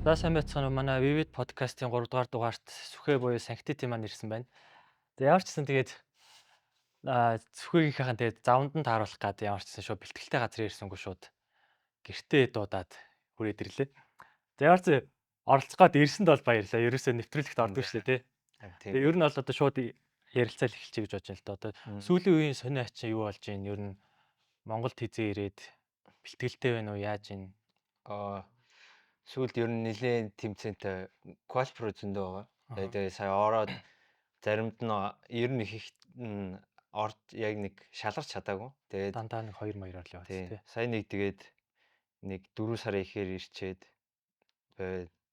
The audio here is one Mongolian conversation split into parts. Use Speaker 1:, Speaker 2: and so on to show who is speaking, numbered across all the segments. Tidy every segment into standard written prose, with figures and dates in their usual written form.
Speaker 1: За, сайн байцгаана уу? Манай Vivid podcast-ийн 3 дугаар дугаарт Сүхэ буюу Санктити маань ирсэн байна. За, ямар ч гэсэн тэгээд Сүхэгийнхээ тэгээд заванд нь тааруулах гээд ямар ч гэсэн шууд бэлтгэлтэй газар ирсэнгүй, шууд гэртээ дуудаад хүрээд ирлээ. За, ямар ч оролцох гээд ирсэнд бол баярлалаа. Ерөөсөө нэвтрүүлэгт ордог шүү дээ, тий. Тэгээ ер нь бол одоо шууд ярилцаал эхэлчихье гэж бодож байна л да. Одоо сүүлийн үеийн сонио ачин юу болж байна? Ер нь Монголд хизээ ирээд бэлтгэлтэй байна уу? Яаж юм?
Speaker 2: Сүүлд ер нь нэлээд тэмцээнтэй qual pro зөндөө байгаа. Тэгээ сая ороод заримд нь ер нь их нь орж яг нэг шалгарч чадаагүй.
Speaker 1: Тэгээд дандаа нэг 2 маягаар л яваад, тий.
Speaker 2: Сая нэг тэгээд нэг 4 сарын ихээр ирчээд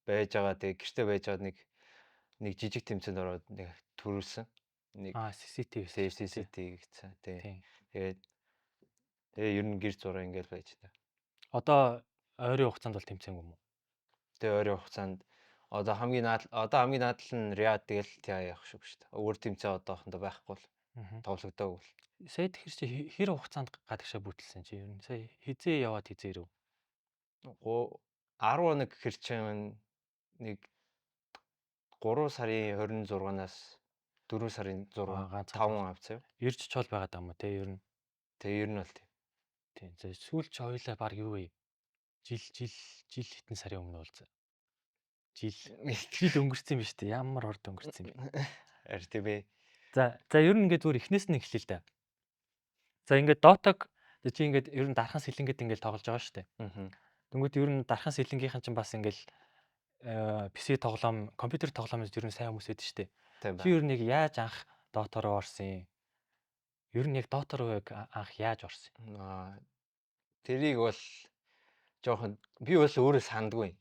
Speaker 2: байж байгаа. Тэгээд гэртээ байж байгаа нэг жижиг тэмцээнд ороод нэг төрүүлсэн.
Speaker 1: Нэг CCTV.
Speaker 2: CCTV гэсэн. Тий. Тэгээд тэгээ ер нь гэр зураа ингээл байж та.
Speaker 1: Одоо ойрын хугацаанд бол тэмцээнгүй юм уу?
Speaker 2: Тэгээ ойрын хугацаанд одоо хамгийн наадал нь Риад, тэгэл TI явах шиг шүү дээ. Өөр тэмцээн одоохондоо байхгүй л тоглогдоогүй л.
Speaker 1: Сая тэгэхээр чи хэр хугацаанд гадагшаа бүтэлсэн чи ер нь сая хизээ яваад хизээ ирэв?
Speaker 2: 11 гэхэр чинь нэг 3 сарын 26-наас 4 сарын 6, 5 авцаа.
Speaker 1: Ирж чол байгаад байгаа юм уу те ер нь?
Speaker 2: Тэг, ер нь бол тийм.
Speaker 1: Тийм. За, сүүл чи хоёлаа баг юу вэ? Жил жил жил хэдэн сарын өмнө уулзаа. Жил жил өнгөрцөн юм биш үү? Ямар орд өнгөрцөн юм бэ?
Speaker 2: Харин тийм ээ.
Speaker 1: За, ер нь ингээд зүгээр эхнээс нь эхлэе л да. За, ингээд Dota-г чи ингээд ер нь дархан сэлэнгэд ингээд тоглож байгаа шүү дээ. Тэнгүүд ер нь дархан сэлэнгийнхэн чинь бас ингээд PC тоглоом, компьютер тоглоом ер нь сайн хүмүүс байдаг шүү дээ. Чи ер нь яг яаж анх Dota руу орсон юм? Ер нь яг Dota руу яг анх яаж орсон
Speaker 2: юм? Тэрийг бол жоохон би бол өөрөө сандгүй.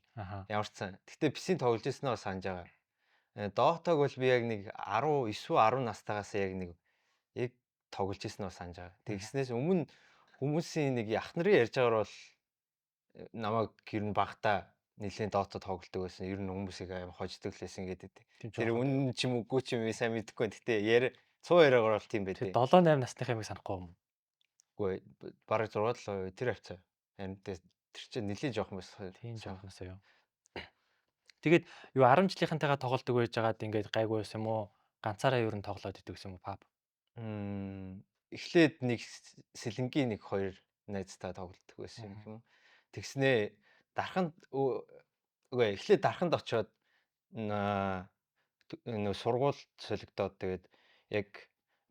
Speaker 2: Ямар ч сан. Гэтэ PC-н тоглож ирсэн нь санаж байгаа. Dota-г бол би яг нэг 19 10 настайгаас яг нэг яг тоглож ирсэн нь санаж байгаа. Тэгснээс өмнө хүмүүсийн нэг ах нарын ярьж байгаагаар бол намайг ер нь багтаа нэлийн Dota тоглодог байсан. Ер нь хүмүүсийг аим хождог л байсан гэдэг. Тэр үнэн ч юм үгүй ч юм сайн мэдэхгүй. Гэтэ яриа 100 яриагаар бол тийм
Speaker 1: байдаг. 7 8 насныхаа юмыг санахгүй юм.
Speaker 2: Үгүй, бараг 6 7 тэр хавцаа. Харин тэр чинь нэлийн жоохон байсан.
Speaker 1: Тийм, жоохон байсан юу. Тэгээд юу 10 жилийнхэнтэйгээ тоглолдог байж байгаад ингээд гайгүй байсан юм уу? Ганцаараа ер нь тоглоод идэг гэсэн юм уу pub?
Speaker 2: Эхлээд нэг сэлэнгийн нэг хоёр найзтай тоглолдог байсан юм юм. Тэгснээ дарханд, үгүй, эхлээд дарханд очиод нөө сургууль солигдоод, тэгээд яг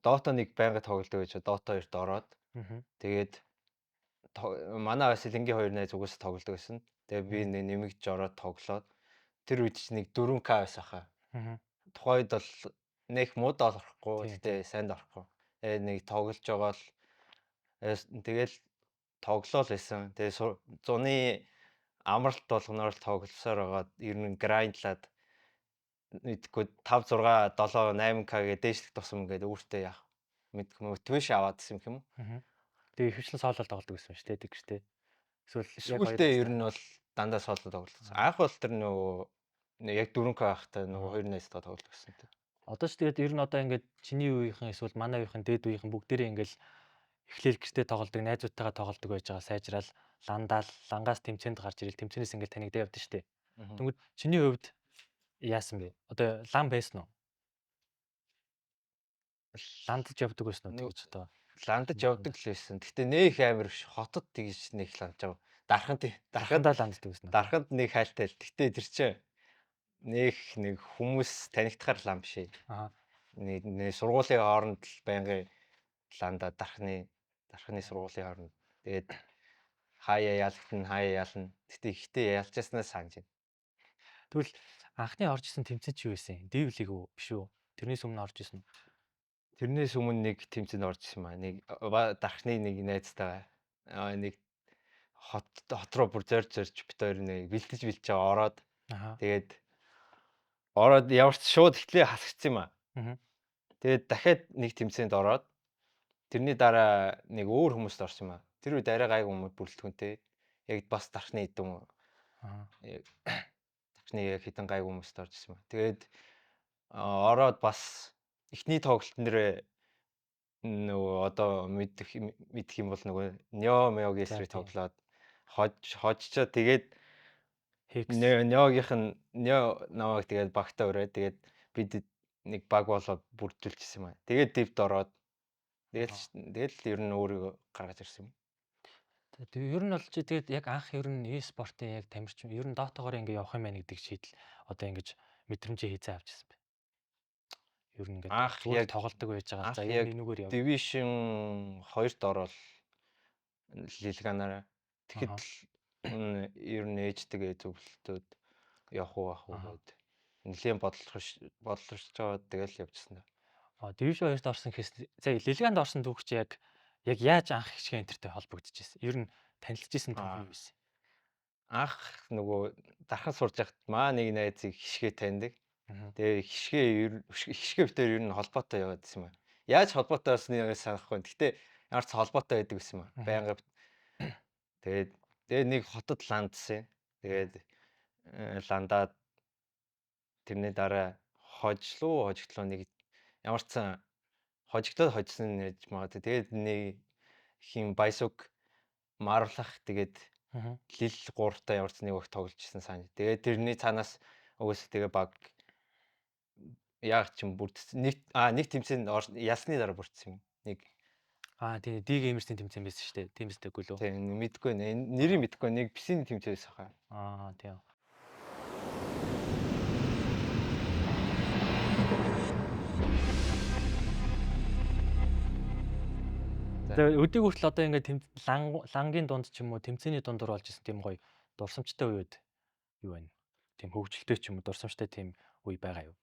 Speaker 2: Dota 1 байнга тоглодог гэж Dota 2-т ороод, тэгээд манай сэлэнгийн хоёр найз угаасаа тоглодог байсан. Тэгээд би нэмэгдэж ороод тоглоод тэр үед чинь нэг 4К байсан хаа. Тухайн үед бол нэг мууд орохгүй, гэтээ сайн орохгүй. Тэгээд нэг тоглож байгаа л тэгэл тоглоол байсан. Тэгээд зуны амралт болгоноор л тоглосоор байгаад ер нь grind-лаад мэдгүй 5 6 7 8К гээ дээшлэх тусам ингээд өөртөө яах мэдгүй motivation аваад гэсэн юм.
Speaker 1: Тэгээ ихэвчлэн solo тоглодог гэсэн юм шүү дээ, тэгэр тэ.
Speaker 2: Эсвэл яг сүүлдээ ер нь бол дандаа solo тоглосон. Анх бол тэр нөгөө яг 4К байхдаа нөгөө хоёр найзтайгаа тоглодог гэсэн тийм.
Speaker 1: Одоо ч тэгээд ер нь одоо ингээд чиний үеийнхэн эсвэл манай үеийнхэн, дээд үеийнхэн бүгдээрээ ингээд эхлээл гэртээ тоглодог, найзуудтайгаа тоглодог байж байгаа, сайжраал LAN-даал, LAN-гаас тэмцээнд гарч ирэл, тэмцээнээс ингээд танигдаа явдсан шүү дээ. Тэнгүүд чиний хувьд яасан бэ? Одоо LAN байсан уу? LAN-даж явдаг байсан уу тэгэж одоо?
Speaker 2: LAN-даж явдаг л байсан. Гэтэ нөх амар биш. Хотод тэгж нэг LAN-даж байгаа. Дарханд
Speaker 1: дархандаа LAN-ддаг байсан уу?
Speaker 2: Дарханд нэг хайлтай л. Гэтэ тэр чинь нөх нэг хүмүүс танигдахаар LAN биш ээ. Нэг сургуулийн хооронд л байнгын LAN-даа, дархны сургуулийн хооронд. Тэгээд хаяа ялагдана, хаяа ялна. Гэтэ ихтэй ялжсанаа санаж байна.
Speaker 1: Тэгвэл анхны орж исэн тэмцээн чи юу байсан? Dev League үү, биш үү? Тэрнээс өмнө орж исэн үү?
Speaker 2: Тэрнээс өмнө нэг тэмцээнд орж исэн маа. Нэг дархны нэг найзтайгаа нэг хот хот руу бүр зорж зорж бит хоёр нэг бэлтэж бэлтэж байгаа ороод, тэгээд ороод ямар ч шууд эхлээ хасгцсан юм аа. Тэгээд дахиад нэг тэмцээнд ороод, тэрний дараа нэг өөр хүмүүст орсон юм аа. Тэр үед арай гайгүй хүмүүс бүрэлдэхүүнтэй. Яг бас дархны хэдэн дархны яг хэдэн гайгүй хүмүүст орж исэн юм аа. Тэгээд ороод бас эхний тоглолтын дээр нөгөө одоо мэдэх мэдэх юм бол нөгөө Нео Меогийн эсрэг тоглоод хожчоо, тэгээд
Speaker 1: Hex.
Speaker 2: Неогийнх нь Нео намайг тэгээд багтаа өрөөд тэгээд бид нэг баг болоод бүрдүүлчихсэн юм аа. Тэгээд дивд ороод тэгэл ер нь өөрийгөө гаргаж ирсэн юм.
Speaker 1: Тэгээд ер нь бол чи тэгээд яг анх ер нь e-спортын яг тамирч ер нь Dota-гоор ингэ явах юм байна гэдэг шийдэл одоо ингэж мэдрэмжээ хийзээ авч ирсэн бэ. Ер нь ингээд
Speaker 2: Анх
Speaker 1: зүгээр
Speaker 2: яг
Speaker 1: тоглолдог байж байгаа.
Speaker 2: анх
Speaker 1: За ер
Speaker 2: яг
Speaker 1: нь энүүгээр яв.
Speaker 2: Division 2-т ороод Лилганаараа тэгэхэд л ер нь ээжтэйгээ зөвлөлтөд явах уу ах уу гэд нэлийн бодлогош байгаа тэгэл явжсэн.
Speaker 1: А Division 2-т орсон гэхээс за Лилганд орсон түүх чи яг яаж анх хичгээ энтертэй холбогдчихсэн? Ер нь танилцж исэн түүх юу байсан?
Speaker 2: Анх нөгөө дархан сурж байхад маа нэг найзыг хишгээ таньдаг. Тэгээ хишгээ битээр ер нь холбоотой яваад байсан юм аа. Яаж холбоотой болсныг санахгүй. Гэхдээ ямар ч холбоотой байдаг гэсэн юм аа. Байнга тэгээд нэг хотод ландсан. Тэгээд ландаад тэрний дараа хожлоо нэг ямар ч сан хожигдоод хожсон гэж магадгүй. Тэгээд нэг хин Баясуг Марвлах тэгээд Лил 3-таа ямар ч нэг огт тоглож ирсэн санаа. Тэгээд тэрний цаанаас угсаа тэгээ баг яг ч юм бүрдсэн. Нэг тэмцээнд ялсны дараа бүрдсэн юм. Нэг
Speaker 1: тий D Gamers-ийн тэмцээн байсан шүү дээ. Тийм үстэйгүй лөө.
Speaker 2: Тийм мэдгүй нэ. Нэрийг мэдгүй нэг PC-ний тэмцээн байсан хаа.
Speaker 1: Тийм. Тэгээ өдийг хүртэл одоо ингээд лангийн дунд ч юм уу тэмцээний дундуур болж исэн тийм гоё дурсамжтай үед юу байна? Тийм хөгжилтэй ч юм уу дурсамжтай тийм үе байгаа юу?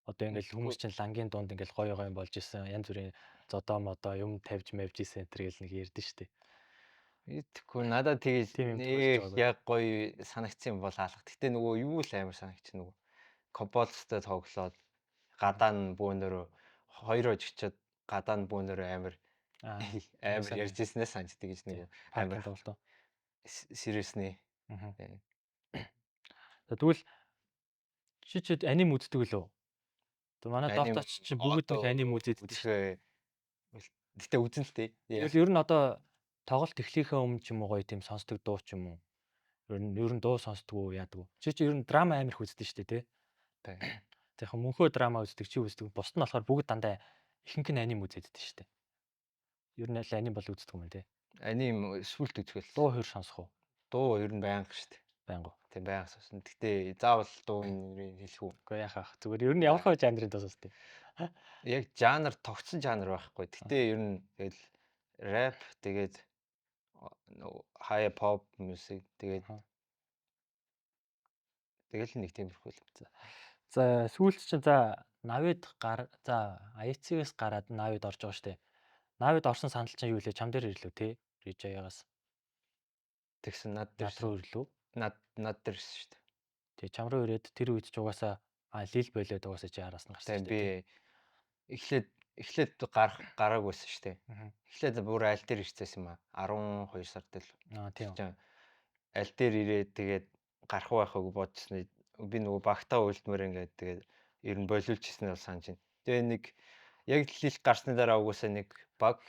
Speaker 1: Одоо ингээд хүмүүс чинь лангийн дунд ингээд гоё гоё болж исэн янз бүрийн зодоо модоо юм тавьж мавж исэн энэ төр гэл нэг ярьдэн штэ.
Speaker 2: Мэдхгүй надад тэгэж яг гоё санагдсан юм бол алах. Гэтэ нөгөө юу л амар санагч нөгөө Коболцтой тоглоод гадаа нь бөөнөрөө хоёр хожигчоод гадаа нь бөөнөрөө амар амар ярьж ирснээ санагддаг гэж нэг
Speaker 1: амар тоглолтоо.
Speaker 2: Seriously.
Speaker 1: За тэгвэл чи чи аним үздэг лөө? Манай Dota-ч чи бүгд нэг аним үзээд
Speaker 2: дээ. Гэтэ үзэн л дээ.
Speaker 1: Тэгвэл ер нь одоо тоглолт эхлэхээ өмнө ч юм уу гоё тийм сонсдог дуу ч юм уу? Ер нь дуу сонсдог уу яадаг уу? Чи чи ер нь драма амар их үздэг шүү дээ, тий?
Speaker 2: Тий.
Speaker 1: Тэг яг мөнхөө драма үздэг чи үздэг. Бусд нь болохоор бүгд дандаа ихэнх нь аним үзээд дээ шүү дээ. Ер нь аль аним бол үздэг юм тий.
Speaker 2: Аним сүлд үзвэл
Speaker 1: дуу хоёр сонсох уу?
Speaker 2: Дуу ер нь байнга шүү дээ.
Speaker 1: Байнга.
Speaker 2: Тийм байнга сонсно. Гэтэ заавал дуу нэрийг хэлэх үү?
Speaker 1: Үгүй яхах. Зүгээр ер нь ямар хөө жанрын дуу сонсдیں۔
Speaker 2: Яг жанр тогтсон жанр байхгүй. Гэтэ ер нь тэгэл рэп тэгээд high pop music тэгээд тэгэл нэг тиймэрхүү л.
Speaker 1: За сүүлд чинь за Навид гар за IC-гээс гараад Навид орж байгаа шүү дээ. Навид орсон санал чинь юу лээ? Чам дээр ирлээ тий? Рижаягаас.
Speaker 2: Тэгсэн над дээр
Speaker 1: руу ирлээ.
Speaker 2: Над дээр ирсэн шүү дээ.
Speaker 1: Тий чам руу ирээд тэр үед ч угаасаа лил болоод угаасаа чи араас нь гарсан шүү
Speaker 2: дээ. Би эхлээд гараагүй байсан шүү дээ. Эхлээд бүр аль дээр ирцээсэн юм аа. 12 сард л.
Speaker 1: Тийм.
Speaker 2: Аль дээр ирээд тэгээд гарах уу байх уу бодчихсон. Би нөгөө багтаа уйлдмаар ингээд тэгээд ер нь болиулчихсан нь бол санаж байна. Тэгээ нэг яг лил гарсны дараа угаасаа нэг баг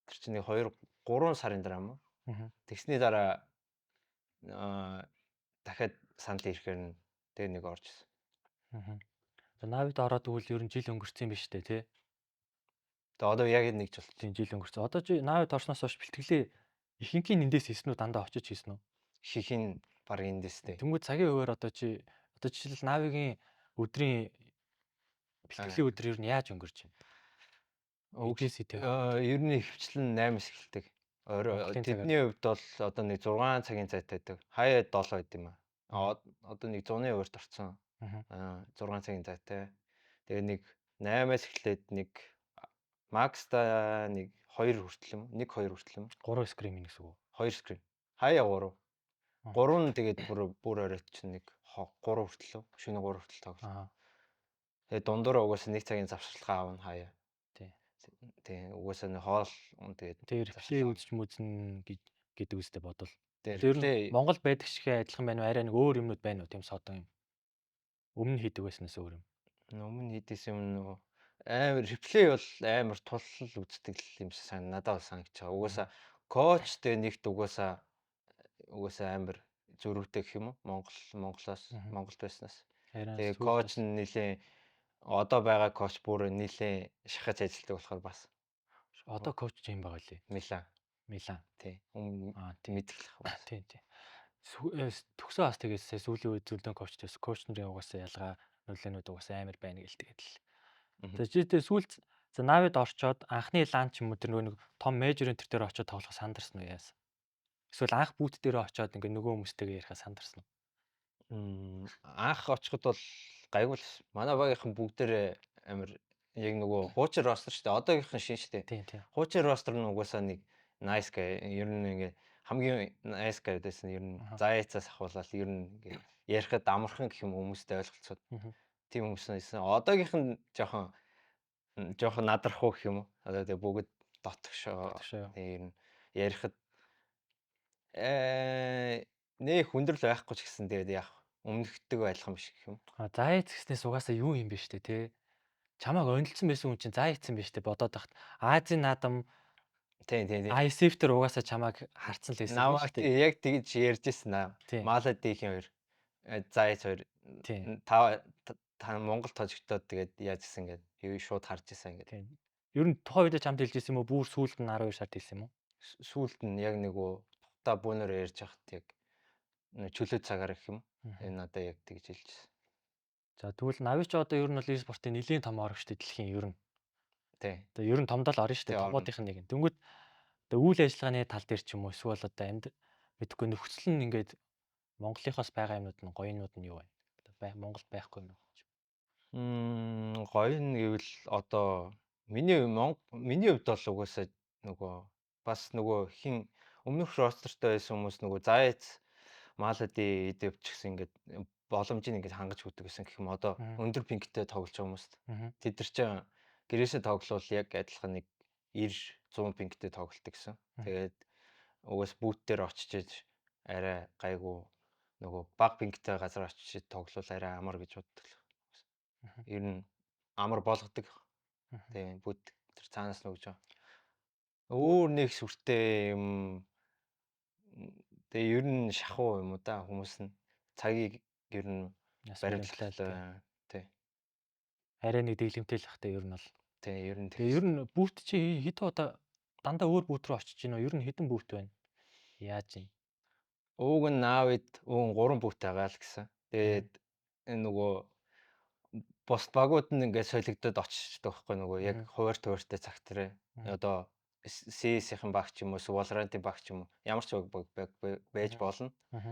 Speaker 2: тэр чинь нэг 2 3 сарын дараа юм уу? Тэгсний дараа дахиад санал ирэхээр нь тэгээ нэг орж ирсэн.
Speaker 1: За Навид ороод тэгвэл ер нь жил өнгөрцөн юм биш үү те?
Speaker 2: Тэгээ одоо яг нэг жил.
Speaker 1: Тийм жил өнгөрцөн. Одоо чи Навид орсноос хойш бэлтгэлээ ихэнхийн эндээс хийсэн үү дандаа очиж хийсэн үү?
Speaker 2: Ихэнх нь баг эндээс дээ.
Speaker 1: Тэнгүүд цагийн хуваар одоо чи одоо жишээл Навигийн өдрийн бэлтгэлийн өдөр ер нь яаж өнгөрч байна? Үгээс хэдий.
Speaker 2: Ер нь ихэвчлэн 8-аас эхэлдэг. Орой тэдний хувьд бол одоо нэг 6 цагийн зайтай байдаг. Хаяа 7 байд юм аа. Одоо нэг 100-ны хуваарт орцсон. 6 цагийн зайтай. Тэгээ нэг 8-аас эхлээд нэг макста нэг 2 хүртэл юм. 1 2 хүртэл юм.
Speaker 1: 3 скрим гэсэн үг үү?
Speaker 2: 2 скрим. Хаяа 3. 3 нь тэгээд бүр оройт чинь нэг 3 хүртэл үү? Шөнө 3 хүртэл тоглоо. Тэгээ дундуур угаасаа нэг цагийн завсралгаа аавна хаяа. Тийм угаасаа нэг хоол тэгээд
Speaker 1: тэр реплей үзэж мүзнэ гэдэг үстэй бодвол. Тэр нь Монгол байдаг шигэ адилхан байна уу? Арай нэг өөр юмнууд байна уу? Тийм содон юм. Өмнө хийдэг байснаас өөр юм.
Speaker 2: Өмнө хийдээс юм нөгөө амар реплей бол амар тулал үздэг юм шиг сан надад бол санагдаж байгаа. Угаасаа коуч тэгээ нэгт угаасаа амар зөрүүтэй гэх юм уу? Монголоос Монголд байснаас. Тэгээ coach нь нэлээд одоо байгаа coach бүр нэлээд шахаж ажилладаг болохоор бас.
Speaker 1: Одоо coach юм байгаа лээ.
Speaker 2: Милан.
Speaker 1: Милан.
Speaker 2: Тий. Өмнө мэдгэлэх бас.
Speaker 1: Тий, тий. Төгсөө бас тэгээс сүүлийн үед зөндөө coach тэй. Coach нарын угаасаа ялгаа нөлөөнүүд угаасаа амар байна гэл тэгээд л. За чи тэгээ сүүлд за Navi-д орчоод анхны LAN ч юм уу тэр нөгөө нэг том major ын төр дээр очиод тоглох сандарсан уу яасан? Эсвэл анх boot дээр очиод ингээ нөгөө хүмүүстэйгээ ярихаа сандарсан уу?
Speaker 2: Анх очиход бол гайгүй л. Манай багийнхан бүгдээрээ амар яг нөгөө хуучин roster шүү дээ. Одоогийнхан шин шүү дээ.
Speaker 1: Тийм, тийм.
Speaker 2: Хуучин roster нь угаасаа нэг nice guy ер нь ингээ хамгийн nice guy байсан. Ер нь заяацаас ахуулаад ер нь ингээ ярихад амархан гэх юм хүмүүстэй ойлголцоод тийм хүмүүс байсан. Одоогийнх нь жоохон надрах уу гэх юм уу. Одоо тэгээ бүгд дотгошоо. Тэгээ ер нь ярихад нэх хүндрэл байхгүй ч гэсэн тэгээд яг өмнөхдөг адилхан биш гэх юм.
Speaker 1: А заяац гэснээс угаасаа юу юм бэ штэ тий. Чамааг онилсон байсан хүн чинь заа ийцэн биш үү бодоод тахт Азийн наадам
Speaker 2: Тийм, тийм, тийм.
Speaker 1: ISF дээр угаасаа чамааг харцсан л байсан
Speaker 2: юм шүү дээ. Яг тэгж ярьж ирсэн аа. Маладийн хоёр заяац хоёр та Монгол тожигдоод тэгээд яаж гисэн ингээд юу шууд харж исэн ингээд.
Speaker 1: Тийм. Ер нь тухайн үед чамд хэлж исэн юм уу? Бүр сүүлд нь 12 сард хэлсэн юм уу?
Speaker 2: Сүүлд нь яг нэг үү та бүүнээр ярьж хахад яг чөлөө цагаар гэх юм. Энэ надад яг тэгж хэлжсэн.
Speaker 1: За тэгвэл Navi ч одоо ер нь бол e-спортын нэлийн том орогчтой дэлхийн ер нь.
Speaker 2: Тий.
Speaker 1: Одоо ер нь томдол орно шүү дээ. Томоодынх нь нэг. Тэнгүүд одоо үйл ажиллагааны тал дээр ч юм уу эсвэл одоо амьд мэдхгүй нөхцөл нь ингээд Монголынхоос байгаа юмнууд нь гоёнууд нь юу вэ? Одоо Монголд байхгүй юм уу?
Speaker 2: Гоё нь гэвэл одоо миний хувьд бол угаасаа нөгөө бас нөгөө хин өмнөх roster той байсан хүмүүс нөгөө заяац Малади эд явчихсан ингээд боломжийг ингээд хангаж өгдөг гэсэн гэх юм. Одоо өндөр ping тэй тоглож байгаа хүмүүст тэд нар чинь гэрээсээ тоглол яг адилхан нэг 90 100 ping тэй тоглолдог гэсэн. Тэгээд угаас boot дээр очиж иж арай гайгүй нөгөө бага ping тэй газар очиж тоглол арай амар гэж боддог. Ер нь амар болгодог. Тийм boot тэр цаанаас нь өгж байгаа. Өөр нэг сүртэй юм. Тэгээ ер нь шахуу юм уу да хүмүүс нь цагийг ер нь баримтлалаа. Тий.
Speaker 1: Арай нэг дэглэмтэй л хахтай ер нь бол.
Speaker 2: Тий, ер нь.
Speaker 1: Тэгээ ер нь boot чи хэд удаа дандаа өөр boot рүү очиж гинөө? Ер нь хэдэн boot байна? Яаж юм?
Speaker 2: Ууг нь Navi-д ууг 3 boot байгаа л гэсэн. Тэгээд нөгөө бус багууд нь ингээд солигдоод очиждаг байхгүй нөгөө яг хуваар туйртай цаг тэрэ. Одоо CS-ийн баг ч юм уу, Valorant-ийн баг ч юм уу, ямар ч баг байж болно.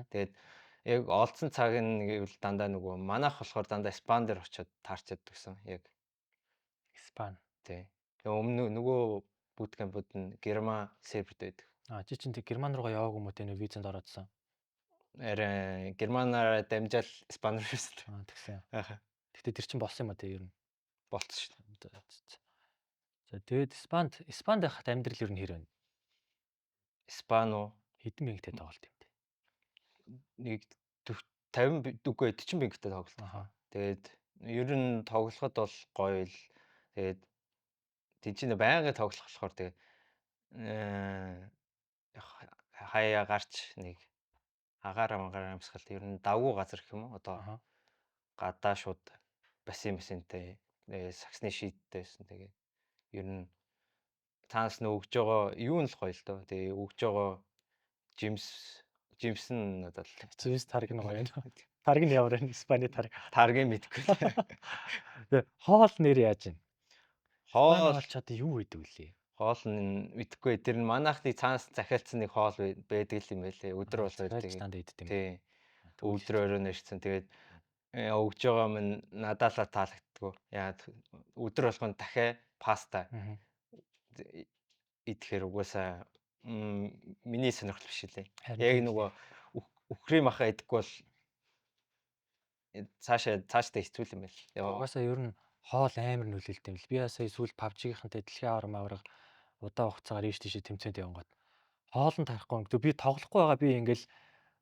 Speaker 2: Тэгээд яг олдсон цаг нь гэвэл дандаа нөгөө манайх болохоор дандаа Испан дээр очиод таарчаад гэсэн яг.
Speaker 1: Испан.
Speaker 2: Тий. Тэгээ өмнө нөгөө bootcamp-ууд нь Герман серверд байдаг.
Speaker 1: А чи чинь тэг Герман руугаа яваагүй юм уу те нөө визэнд ороодсон?
Speaker 2: Арай Германаараа дамжаал Испан руу ирсэн.
Speaker 1: Аа тэгсэн.
Speaker 2: Аа.
Speaker 1: Гэтэ тэр чинь болсон юм а те ер нь.
Speaker 2: Болцсон шүү
Speaker 1: дээ. За тэгээд Испанд байхад амьдрал ер нь хэр байна?
Speaker 2: Испан уу?
Speaker 1: Хэдэн ping тэй тоглолт юм бэ?
Speaker 2: Нэг 50 үгүй 40 ping тэй тоглолт. Тэгээд ер нь тоглоход бол гоё л тэгээд тийч байнгын тоглох болохоор тэгээд хаяа гарч нэг агаар магаар амьсгалт ер нь давгүй газар гэх юм уу одоо гадаа шууд бассейн бассейнтэй саксны шийдтэй байсан. Тэгээд ер нь цаанаас нь өгж байгаа юу нь л гоё л доо. Тэгээ өгж байгаа жимс нь надад л
Speaker 1: жимс тараг нь гоё юм. Тараг нь ямар вэ? Испани тараг.
Speaker 2: Таргийг мэдэхгүй.
Speaker 1: Тэгээ хоол нэр яаж вэ?
Speaker 2: Хоол
Speaker 1: ч одоо юу гэдэг вүлээ?
Speaker 2: Хоол нь мэдэхгүй. Тэр нь манайхны цаанаас захиалцсан нэг хоол байдаг л юм байлээ. Өдөр бол
Speaker 1: байдаг. Дандаа иддэг юм.
Speaker 2: Тий. Өдөр оройн ирсэн. Тэгээд өгж байгаа минь надад л таалагддаггүй. Яа өдөр болгон дахиад паста идэхээр угаасаа миний сонирхол биш лээ. Яг нөгөө үхрийн маха идэхгүй бол цаашдаа хэцүү юм байл.
Speaker 1: Угаасаа ер нь хоол амар нөлөөлт юм л. Би сая сүүл PUBG-ийнхантай дэлхийн аварга маварга удаан хугацаагаар ийш тийшээ тэмцээнд явангууд хоол нь тарахгүй. Би тоглохгүй байгаа би ингээл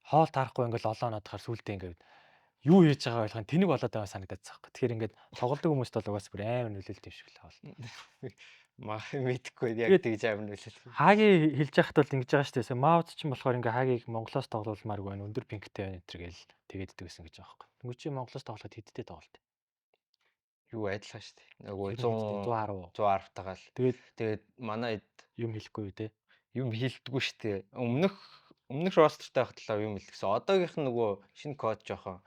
Speaker 1: хоол тарахгүй ингээл олон оноод хахаар сүултээ ингээд юу хийж байгаа ойлгох нь тэнэг болоод байгаа санагдаад байгаа байхгүй. Тэгэхээр ингээд тоглодог хүмүүст бол угаасаа бүр амар нөлөөлт юм шиг л хоол.
Speaker 2: Маа мэдэхгүй яг тэгж амар нөлөөлөх.
Speaker 1: Хаги хэлж яхад бол ингэж байгаа шүү дээ. Маус ч юм болохоор ингээ хагийг Монголоос тоглуулмааргүй байна. Өндөр ping тэй байна энэ төр гээл тэгээд байсан гэж байгаа байхгүй. Тэнгүү чи Монголоос тоглоход хэдтэй тоглолт?
Speaker 2: Юу адилхан шүү дээ. Нөгөө 100
Speaker 1: 110
Speaker 2: 110 тагаал. Тэгээд манай хэд
Speaker 1: юм хэлэхгүй юу те?
Speaker 2: Юм хэлдэггүй шүү дээ. Өмнөх roster тай байхад л юм хэлсэн. Одоогийнх нь нөгөө шинэ код жоохон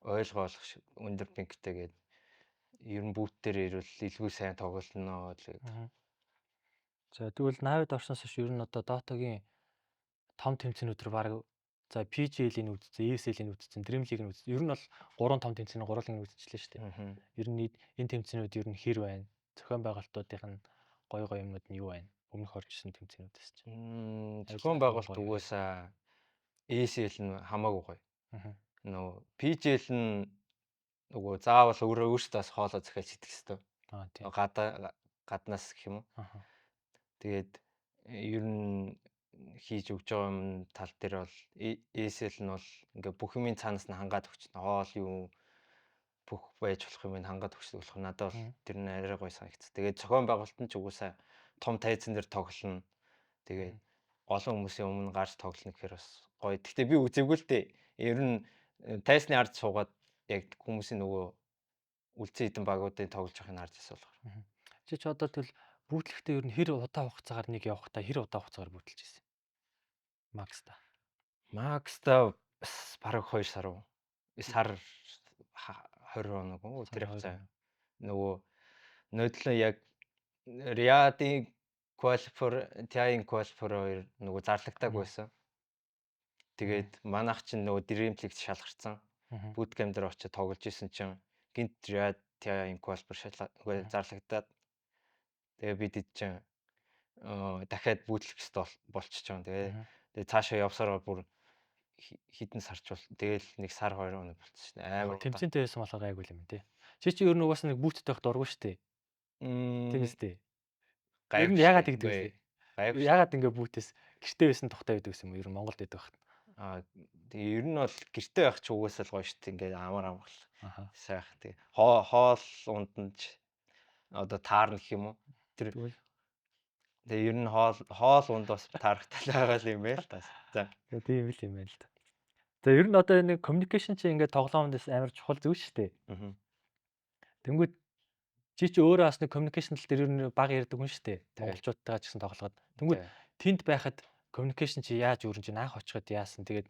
Speaker 2: ойлгоолох өндөр ping тэй гээд ер нь boot дээр ирвэл илүү сайн тоглоно л гэдэг.
Speaker 1: За, тэгвэл Navi-д орсноос хойш ер нь одоо Dota-гийн том тэмцээнүүд төр баг за PGL-ийг үзсэн, ESL-ийг үзсэн, Dream League-ийг үзсэн. Ер нь бол гурван том тэмцээний гурван үзчихлээ шүү дээ. Ер нь энэ тэмцээнүүд ер нь хэр байна? Зохион байгуулалтуудын нь гоё гоё юмнууд нь юу байна? Өмнөх орж исэн тэмцээнүүдээс
Speaker 2: чинь. Зохион байгуулалт угаасаа ESL нь хамаагүй гоё. Нөгөө PGL нь нөгөө заавал өөрөө өөрсдөө бас хоолоо захиалж идэх хэвээр.
Speaker 1: Аа, тийм.
Speaker 2: Гаднаас гэх юм уу. Тэгээд ер нь хийж өгч байгаа юм тал дээр бол ESL нь бол ингээ бүх юмын цаанаас нь хангаад өгч, хоол юу бүх байж болох юм хангаад өгчдөг болохоор надад бол тэр нь арай гоё санагц. Тэгээд зохион байгуулалт нь ч угаасаа том тайзан дээр тоглоно. Тэгээд олон хүмүүсийн өмнө гарч тоглоно гэхээр бас гоё. Гэхдээ би үзээгүй л дээ. Ер нь тайзны ард суугаад яг хүмүүсийн нөгөө үлдсэн хэдэн багуудын тоглож байгааг нь харж байсан болохоор.
Speaker 1: Чи ч одоо тэгэл бүүтлэхдээ ер нь хэр удаан хугацаагаар нэг явахдаа хэр удаан хугацаагаар бүүтэлж ирсэн? Max та.
Speaker 2: Max та бас бараг 2 сар уу? Сар 20 хоног уу, тэр хугацаа. Нөгөө нодлон яг Riyadh-ийн qualifier, TI-ийн qualifier хоёр нөгөө зарлагдаагүй байсан. Тэгээд манайх чинь нөгөө Dream League шалгарсан. Bootcamp дээр очиж тоглож исэн чинь гинт Riyadh TI-ийн qualifier нөгөө зарлагдаад, тэгээ бид чинь дахиад бүүтлэх хэрэгтэй болчихж байгаа. Тэгээ цаашаа явсараа бүр хэдэн сарч бол тэгэл нэг сар 2 хоног болчихсон шнэ. Амар
Speaker 1: тэмцээнтэй байсан болохоор гайгүй юм тий. Чи чи ер нь угаасаа нэг boot тэй байх дургүй шүү дээ. Тийм үстэй. Ер нь яагаад тэгдэг вэ? Яагаад ингээ boot ээс гэртээ байсан тухтай байдаг юм уу? Ер нь Монголд байдаг байхад.
Speaker 2: Аа, тэгээ ер нь бол гэртээ байх чи угаасаа л гоё шүү дээ. Ингээ амар амгал. Сайх тэгээ хоол унд нь ч одоо таарна гэх юм уу? Тэр тэгээ ер нь хоол унд бас таарах тал байгаа л юм байна л та.
Speaker 1: За. Тийм л юм байна л та. За, ер нь одоо энэ communication чи ингээд тоглоомонд амар чухал зүйл шүү дээ. Тэнгүүд чи чи өөрөө бас нэг communication тал дээр ер нь бага ярьдаг хүн шүү дээ. Монголчуудтайгаа ч гэсэн тоглоход. Тэнгүүд тэнд байхад communication чи яаж өрнж, анх очиход яасан? Тэгээд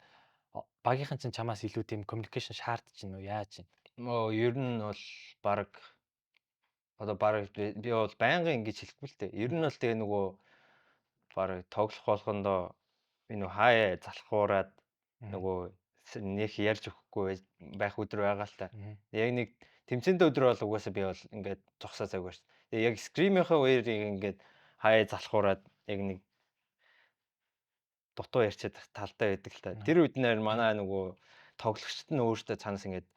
Speaker 1: багийнхан чинь чамаас илүү тийм communication шаардж чинь үү, яаж юм?
Speaker 2: Мөө ер нь бол баг одоо баг би бол байнгын ингэж хэлэхгүй л дээ. Ер нь бол тэгээ нөгөө баг тоглох болгондоо би нөгөө хаяа залхуураад нөгөө нэх ярьж өгөхгүй байх өдөр байгаа л та. Яг нэг тэмцээндээ өдөр бол угаасаа би бол ингээд зогсоо завгаар шүү. Тэгээ яг scrim ийнхаа үеэр ингээд хаяа залхуураад яг нэг дутуу ярьчаад талдаа байдаг л та. Тэр үед нэр манай нөгөө тоглогчд нь өөртөө цаанаас ингээд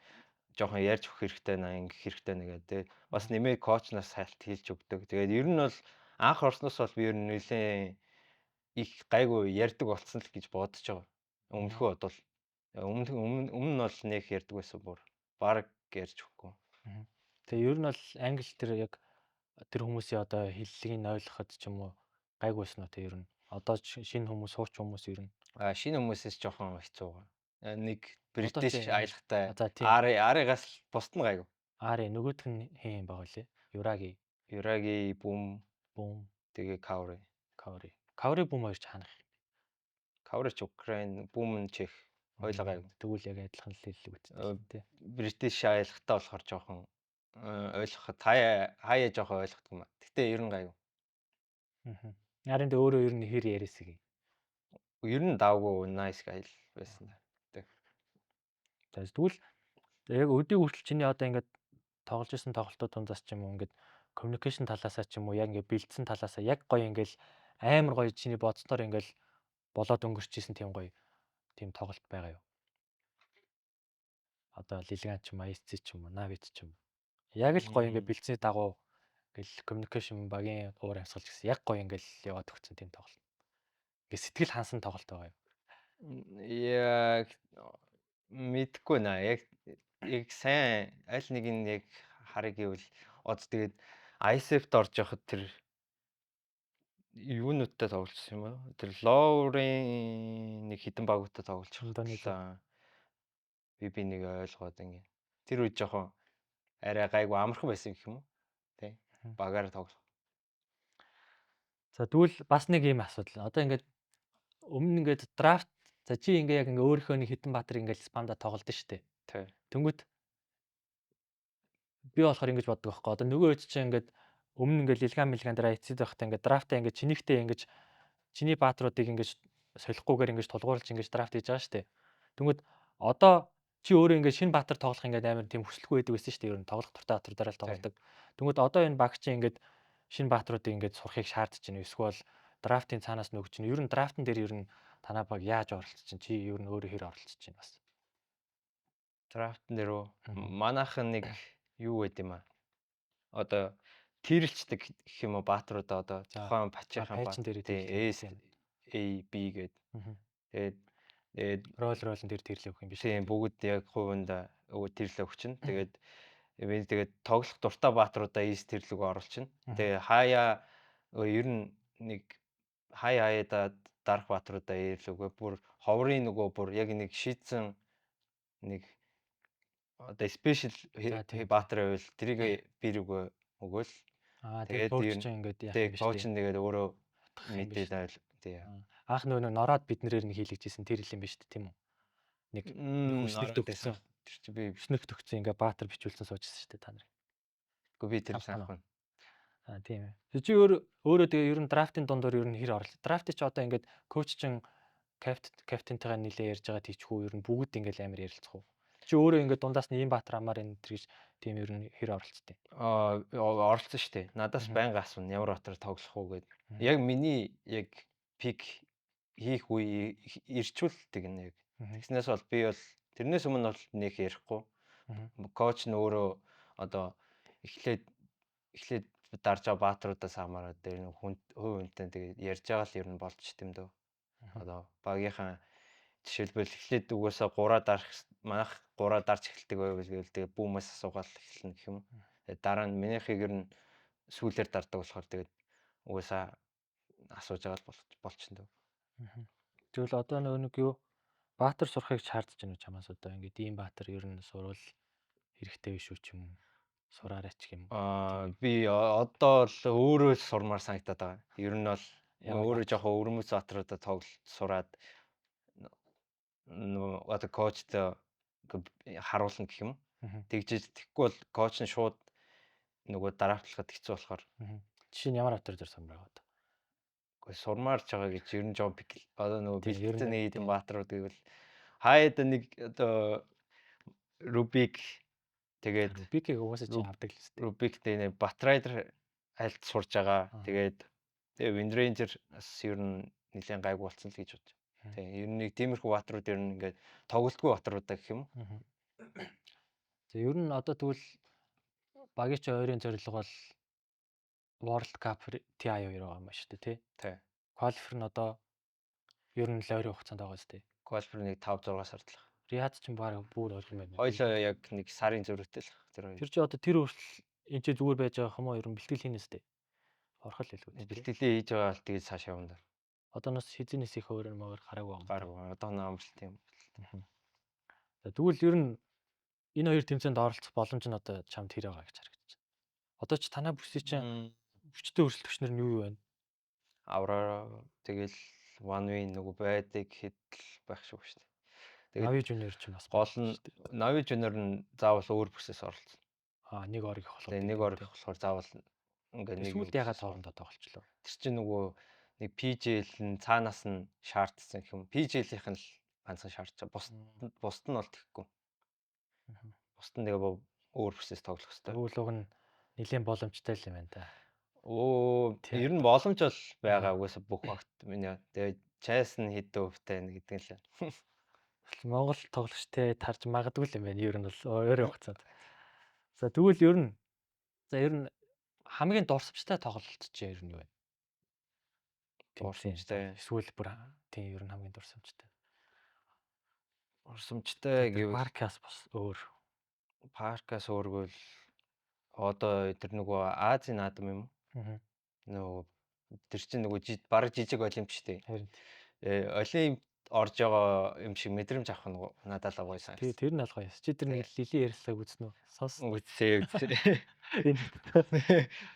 Speaker 2: жоохон ярьж өгөх хэрэгтэй наа, ингэх хэрэгтэй нэ гэдэг. Тэгээд бас нэмээ coach наас хальт хэлж өгдөг. Тэгээд ер нь бол анх орсноос бол би ер нь нэлээд их гайгүй ярьдаг болсон л гэж бодож байгаа. Өмнөхөө бодвол өмнө өмнө нь бол нэх ярьдаг байсан, бүр баг ярьж өгөхгүй.
Speaker 1: Тэгээ ер нь бол англи тэр яг тэр хүмүүсийн одоо хэллэгийг ойлгоход ч юм уу гайгүй байсан уу, те, ер нь одоо шинэ хүмүүс, хуучин хүмүүс ер нь?
Speaker 2: А, шинэ хүмүүсээс жоохон хэцүү байгаа. Нэг British аялгатай. Ари Аригаас бусд нь гайгүй.
Speaker 1: Ари, нөгөөх нь хэн юм байгаа лээ? Юраги.
Speaker 2: Юраги, Бум,
Speaker 1: Бум.
Speaker 2: Тэгээ Каури.
Speaker 1: Каури. Каури, Бум хоёр ч хаанах юм?
Speaker 2: Каури ч Украин, Бум нь Чех. Хоёулаа гайгүй.
Speaker 1: Тэгвэл яг адилхан л хэллэг үтсэн тий.
Speaker 2: British аялгатай болохоор жоохон ойлгоход хаяа хаяа жоохон ойлгохгүй юм. Гэтэ ер нь гайгүй.
Speaker 1: Аа. Нарын дэ өөрөө ер нь хэр яриасыг.
Speaker 2: Ер нь давгүй, nice guy байсан.
Speaker 1: За, тэгвэл яг өдийг хүртэл чиний одоо ингээд тоглож исэн тоглолтууд дундаас ч юм уу, ингээд communication талаасаа ч юм уу, яг ингээд бэлдсэн талаасаа яг гоё ингээд амар гоё чиний бодсноор ингээд болоод өнгөрч исэн тийм гоё тийм тоглолт байгаа юу? Одоо Lilgun ч юм уу, IHC ч юм уу, Navi ч юм уу. Яг л гоё ингээд бэлдсэний дагуу ингээл communication, багийн уур амьсгал гэсэн яг гоё ингээл яваад өгсөн тийм тоглолт. Ингээд сэтгэл хансан тоглолт байгаа юу?
Speaker 2: Яг мэдэхгүй наа. Яг сайн аль нэг нь яг харъя гэвэл одоо тэгээд ISF-д орж явахад тэр Юунуудтай тоглолцсон юм аа? Тэр Лоурын нэг хідэн багуудтай тоглолцсон.
Speaker 1: Индонези.
Speaker 2: Би нэг ойлгоод ингэ. Тэр үед жоохон арай гайгүй амархан байсан гэх юм уу? Тэ. Багаараа тоглох.
Speaker 1: За тэгвэл бас нэг ийм асуудал. Одоо ингээд өмнө ингээд драфт за чи ингээ яг ингээ өөрийнхөө нэг хідэн баатрыг ингээд спамда тоглолдог шүү дээ.
Speaker 2: Тэ.
Speaker 1: Тэнгүүт би болохоор ингэж боддог байхгүй. Одоо нөгөө үед чинь ингээд өмнө ингээд Лилган Милган дээр IC байхдаа ингээд драфтаа ингээд чинийхтэй ингээд чиний баатруудыг ингээд солихгүйгээр ингээд тулгуурлаж ингээд драфт хийж байгаа шүү дээ. Тэнгүүт одоо чи өөрөө ингээд шинэ баатар тоглох ингээд амар тийм хүсэлгүй байдаг байсан шүү дээ. Ер нь тоглох дуртай баатруудаараа л тоглодог. Тэнгүүт одоо энэ баг чи ингээд шинэ баатруудыг ингээд сурахыг шаардж байна. Эсвэл драфтын цаанаас нөгч чинь ер нь драфтн дээр ер нь танаа баг яаж оролцож чинь чи ер нь өөрөө хэр оролцож чинь бас.
Speaker 2: Драфтн дээр үү? Манайхан нэг юу байд юм аа? Одоо тийрэлцдэг гэх юм уу баатруудаа одоо тухайн пачийнхаа
Speaker 1: баатар дээр
Speaker 2: S A B гээд. Тэгээд тэгээд
Speaker 1: рол ролн дээр тийрлээ өгөх юм биш.
Speaker 2: Тийм, бүгд яг хувиндаа өгөө тийрлээ өгчин. Тэгээд би тэгээд тоглох дуртай баатруудаа S тэрлэгөө оруулчихна. Тэгээ хаяа ер нь нэг хаяа хаяада дарах баатруудаа A лүгээ бүр ховрын нөгөө бүр яг нэг шийдсэн нэг одоо спешиал баатар байвал тэрийг би рүүгээ өгөөл.
Speaker 1: Тэгээд коуч чинь ингээд
Speaker 2: яах юм бэ? Коуч нь тэгээд өөрөө мэдээд айл тий.
Speaker 1: Анх нөгөө нороод биднэрээр нэг хийлгэжсэн тэр юм биш үү, тийм үү? Нэг хүснэгт өгсөн.
Speaker 2: Тэр чи би
Speaker 1: хүснэгт өгсөн ингээ баатар бичүүлсэн суужсэн шүү дээ та нарыг.
Speaker 2: Гэхдээ би тэр санахгүй.
Speaker 1: Аа тийм ээ. Чи өөрөө тэгээ ер нь драфтын дундуур ер нь хэр орлоо? Драфт чи одоо ингээд коуч чин капитантайгаа нилээ ярьж байгаа тийчхүү ер нь бүгд ингээд амар ярилцах уу? Чи өөрөө ингээд дундаас нь ийм баатар амаар энэ тэр гэж тийм ер нь хэр оролцдیں۔
Speaker 2: Аа оролцсон шүү дээ. Надаас байнга асууна ямар баатар тоглох уу гэд. Яг миний яг пик хийх үе ирчүүл тэгнэ яг. Тэгснээс бол би бол тэрнээс өмнө бол нэх ярихгүй. Коуч нь өөрөө одоо эхлээд дарж байгаа баатруудаас хамаарат тэр нэг хүн хувь хүнтэй тэгээд ярьж байгаа л ер нь болж юм дөө. Одоо багийнхаа жишээлбэл эхлээд угаасаа 3-аа дарах манайх 3-аа дарж эхэлдэг байвал гээл тэгээд бүүмээс асуугаал эхэлнэ гэх юм. Тэгээд дараа нь минийхийг ер нь сүүлээр дардаг болохоор тэгээд угаасаа асууж байгаа л болчихно дөө.
Speaker 1: Тэгвэл одоо нөгөө нэг юу баатар сурахыг шаардж байна уу чамаас одоо ингээд ийм баатар ер нь сурвал хэрэгтэй биш үү ч юм уу? Сураарай ч юм.
Speaker 2: Аа би одоо л өөрөө л сурмаар санагдаад байгаа. Ер нь бол өөрөө жоохон өвөрмөц баатруудаа тоглолт сураад одоо коучтой харуулна гэх юм. Тэгжиж тэгэхгүй бол коуч нь шууд нөгөө драфтлахад хэцүү болохоор.
Speaker 1: Жишээ нь ямар баатар дээр сурмаар байгаа одоо?
Speaker 2: Үгүй сурмаар ч байгаа гэж ер нь жоон пик одоо нөгөө бэлтгэсэн нэг хэдэн баатрууд гэвэл хаяад нэг одоо Рубик тэгээд
Speaker 1: Рубикийг угаасаа чи авдаг л үстэй.
Speaker 2: Рубик тэгээ нэг Батрайдер альт сурж байгаа. Тэгээд тэгээ Wind Ranger бас ер нь нэлээд гайгүй болсон л гэж бодож. Тийм ер нь нэг тиймэрхүү баатрууд ер нь ингээд тоглолтгүй баатруудаа гэх юм уу.
Speaker 1: За ер нь одоо тэгвэл багийн чи ойрын зорилго бол World Cup TI 2 байгаа юм байна шүү дээ тий.
Speaker 2: Тий.
Speaker 1: Qualifier нь одоо ер нь л ойрын хугацаанд байгаа зү.
Speaker 2: Qualifier нэг 5 6 сард л.
Speaker 1: Риад ч баг бүр ойрхон байна.
Speaker 2: Хоёлоо яг нэг сарын зөрүүтэй л тэр хоёр.
Speaker 1: Тэр чи одоо тэр хүртэл энэ чи зүгээр байж байгаа юм уу? Ер нь бэлтгэл хийнэ сте. Орох л хэлгүй.
Speaker 2: Бэлтгэлээ хийж байгаа л тэгээд цааш явна да.
Speaker 1: Одоо нас хизэнээс их өөр мөр хараагүй юм.
Speaker 2: Гараагүй. Одоо амралт юм.
Speaker 1: За тэгвэл ер нь энэ хоёр тэмцээнд оролцох боломж нь одоо чамд хэр байгаа гэж харагдаж байна. Одоо ч танаа бүсийн чинь хүчтэй өрсөлдөгч нар нь юу юу байна?
Speaker 2: Аврора тэгэл One Win нөгөө байдаг хэд л байх шүү шүү дээ.
Speaker 1: Тэгээд Navi Junior ч бас
Speaker 2: гол нь Navi Junior нь заавал өөр бүсээс оролцсон.
Speaker 1: Аа нэг ор их болохоор.
Speaker 2: Тэгээ нэг ор их болохоор заавал
Speaker 1: ингээ нэг сүүлд ягаад хоорондоо тоглолцлоо.
Speaker 2: Тэр чинь нөгөө нэг PJL нь цаанаас нь шаардсан гэх юм. PJL-ийнх нь л ганцхан шаардж байгаа. Бусд нь бол тэхгүй. Бусд нь тэгээ өөр бүсээс тоглох хэрэгтэй.
Speaker 1: Тэгвэл уг нь нэлийн боломжтой л юм байна да.
Speaker 2: Оо ер нь боломж бол байгаа угаасаа бүх багт миний. Тэгээ чайс нь хэдэн өвтэй гэдэг нь л.
Speaker 1: Монгол тоглогчтой тарж магадгүй л юм байна. Ер нь бол ойрын хугацаанд. За тэгвэл ер нь за ер нь хамгийн дурсамжтай тоглолт чи ер нь юу вэ?
Speaker 2: Дурсамжтай.
Speaker 1: Эсвэл бүр тийм ер нь хамгийн дурсамжтай.
Speaker 2: Дурсамжтай гэвэл
Speaker 1: Паркас бас өөр.
Speaker 2: Паркас өөргөөл одоо тэр нөгөө Азийн наадам юм уу?
Speaker 1: Аа.
Speaker 2: Нөгөө Тэр чинь нөгөө бараг жижиг олимп шүү дээ.
Speaker 1: Харин
Speaker 2: Олимп орж байгаа юм шиг мэдрэмж авах нь надад л гоё
Speaker 1: тий,
Speaker 2: санагдсан.
Speaker 1: тэр нь аль гоё. Чи тэр нэг Лили ярилцлагыг үзсэн үү? Сонс.
Speaker 2: Үзсэн үзсэн.
Speaker 1: Энэ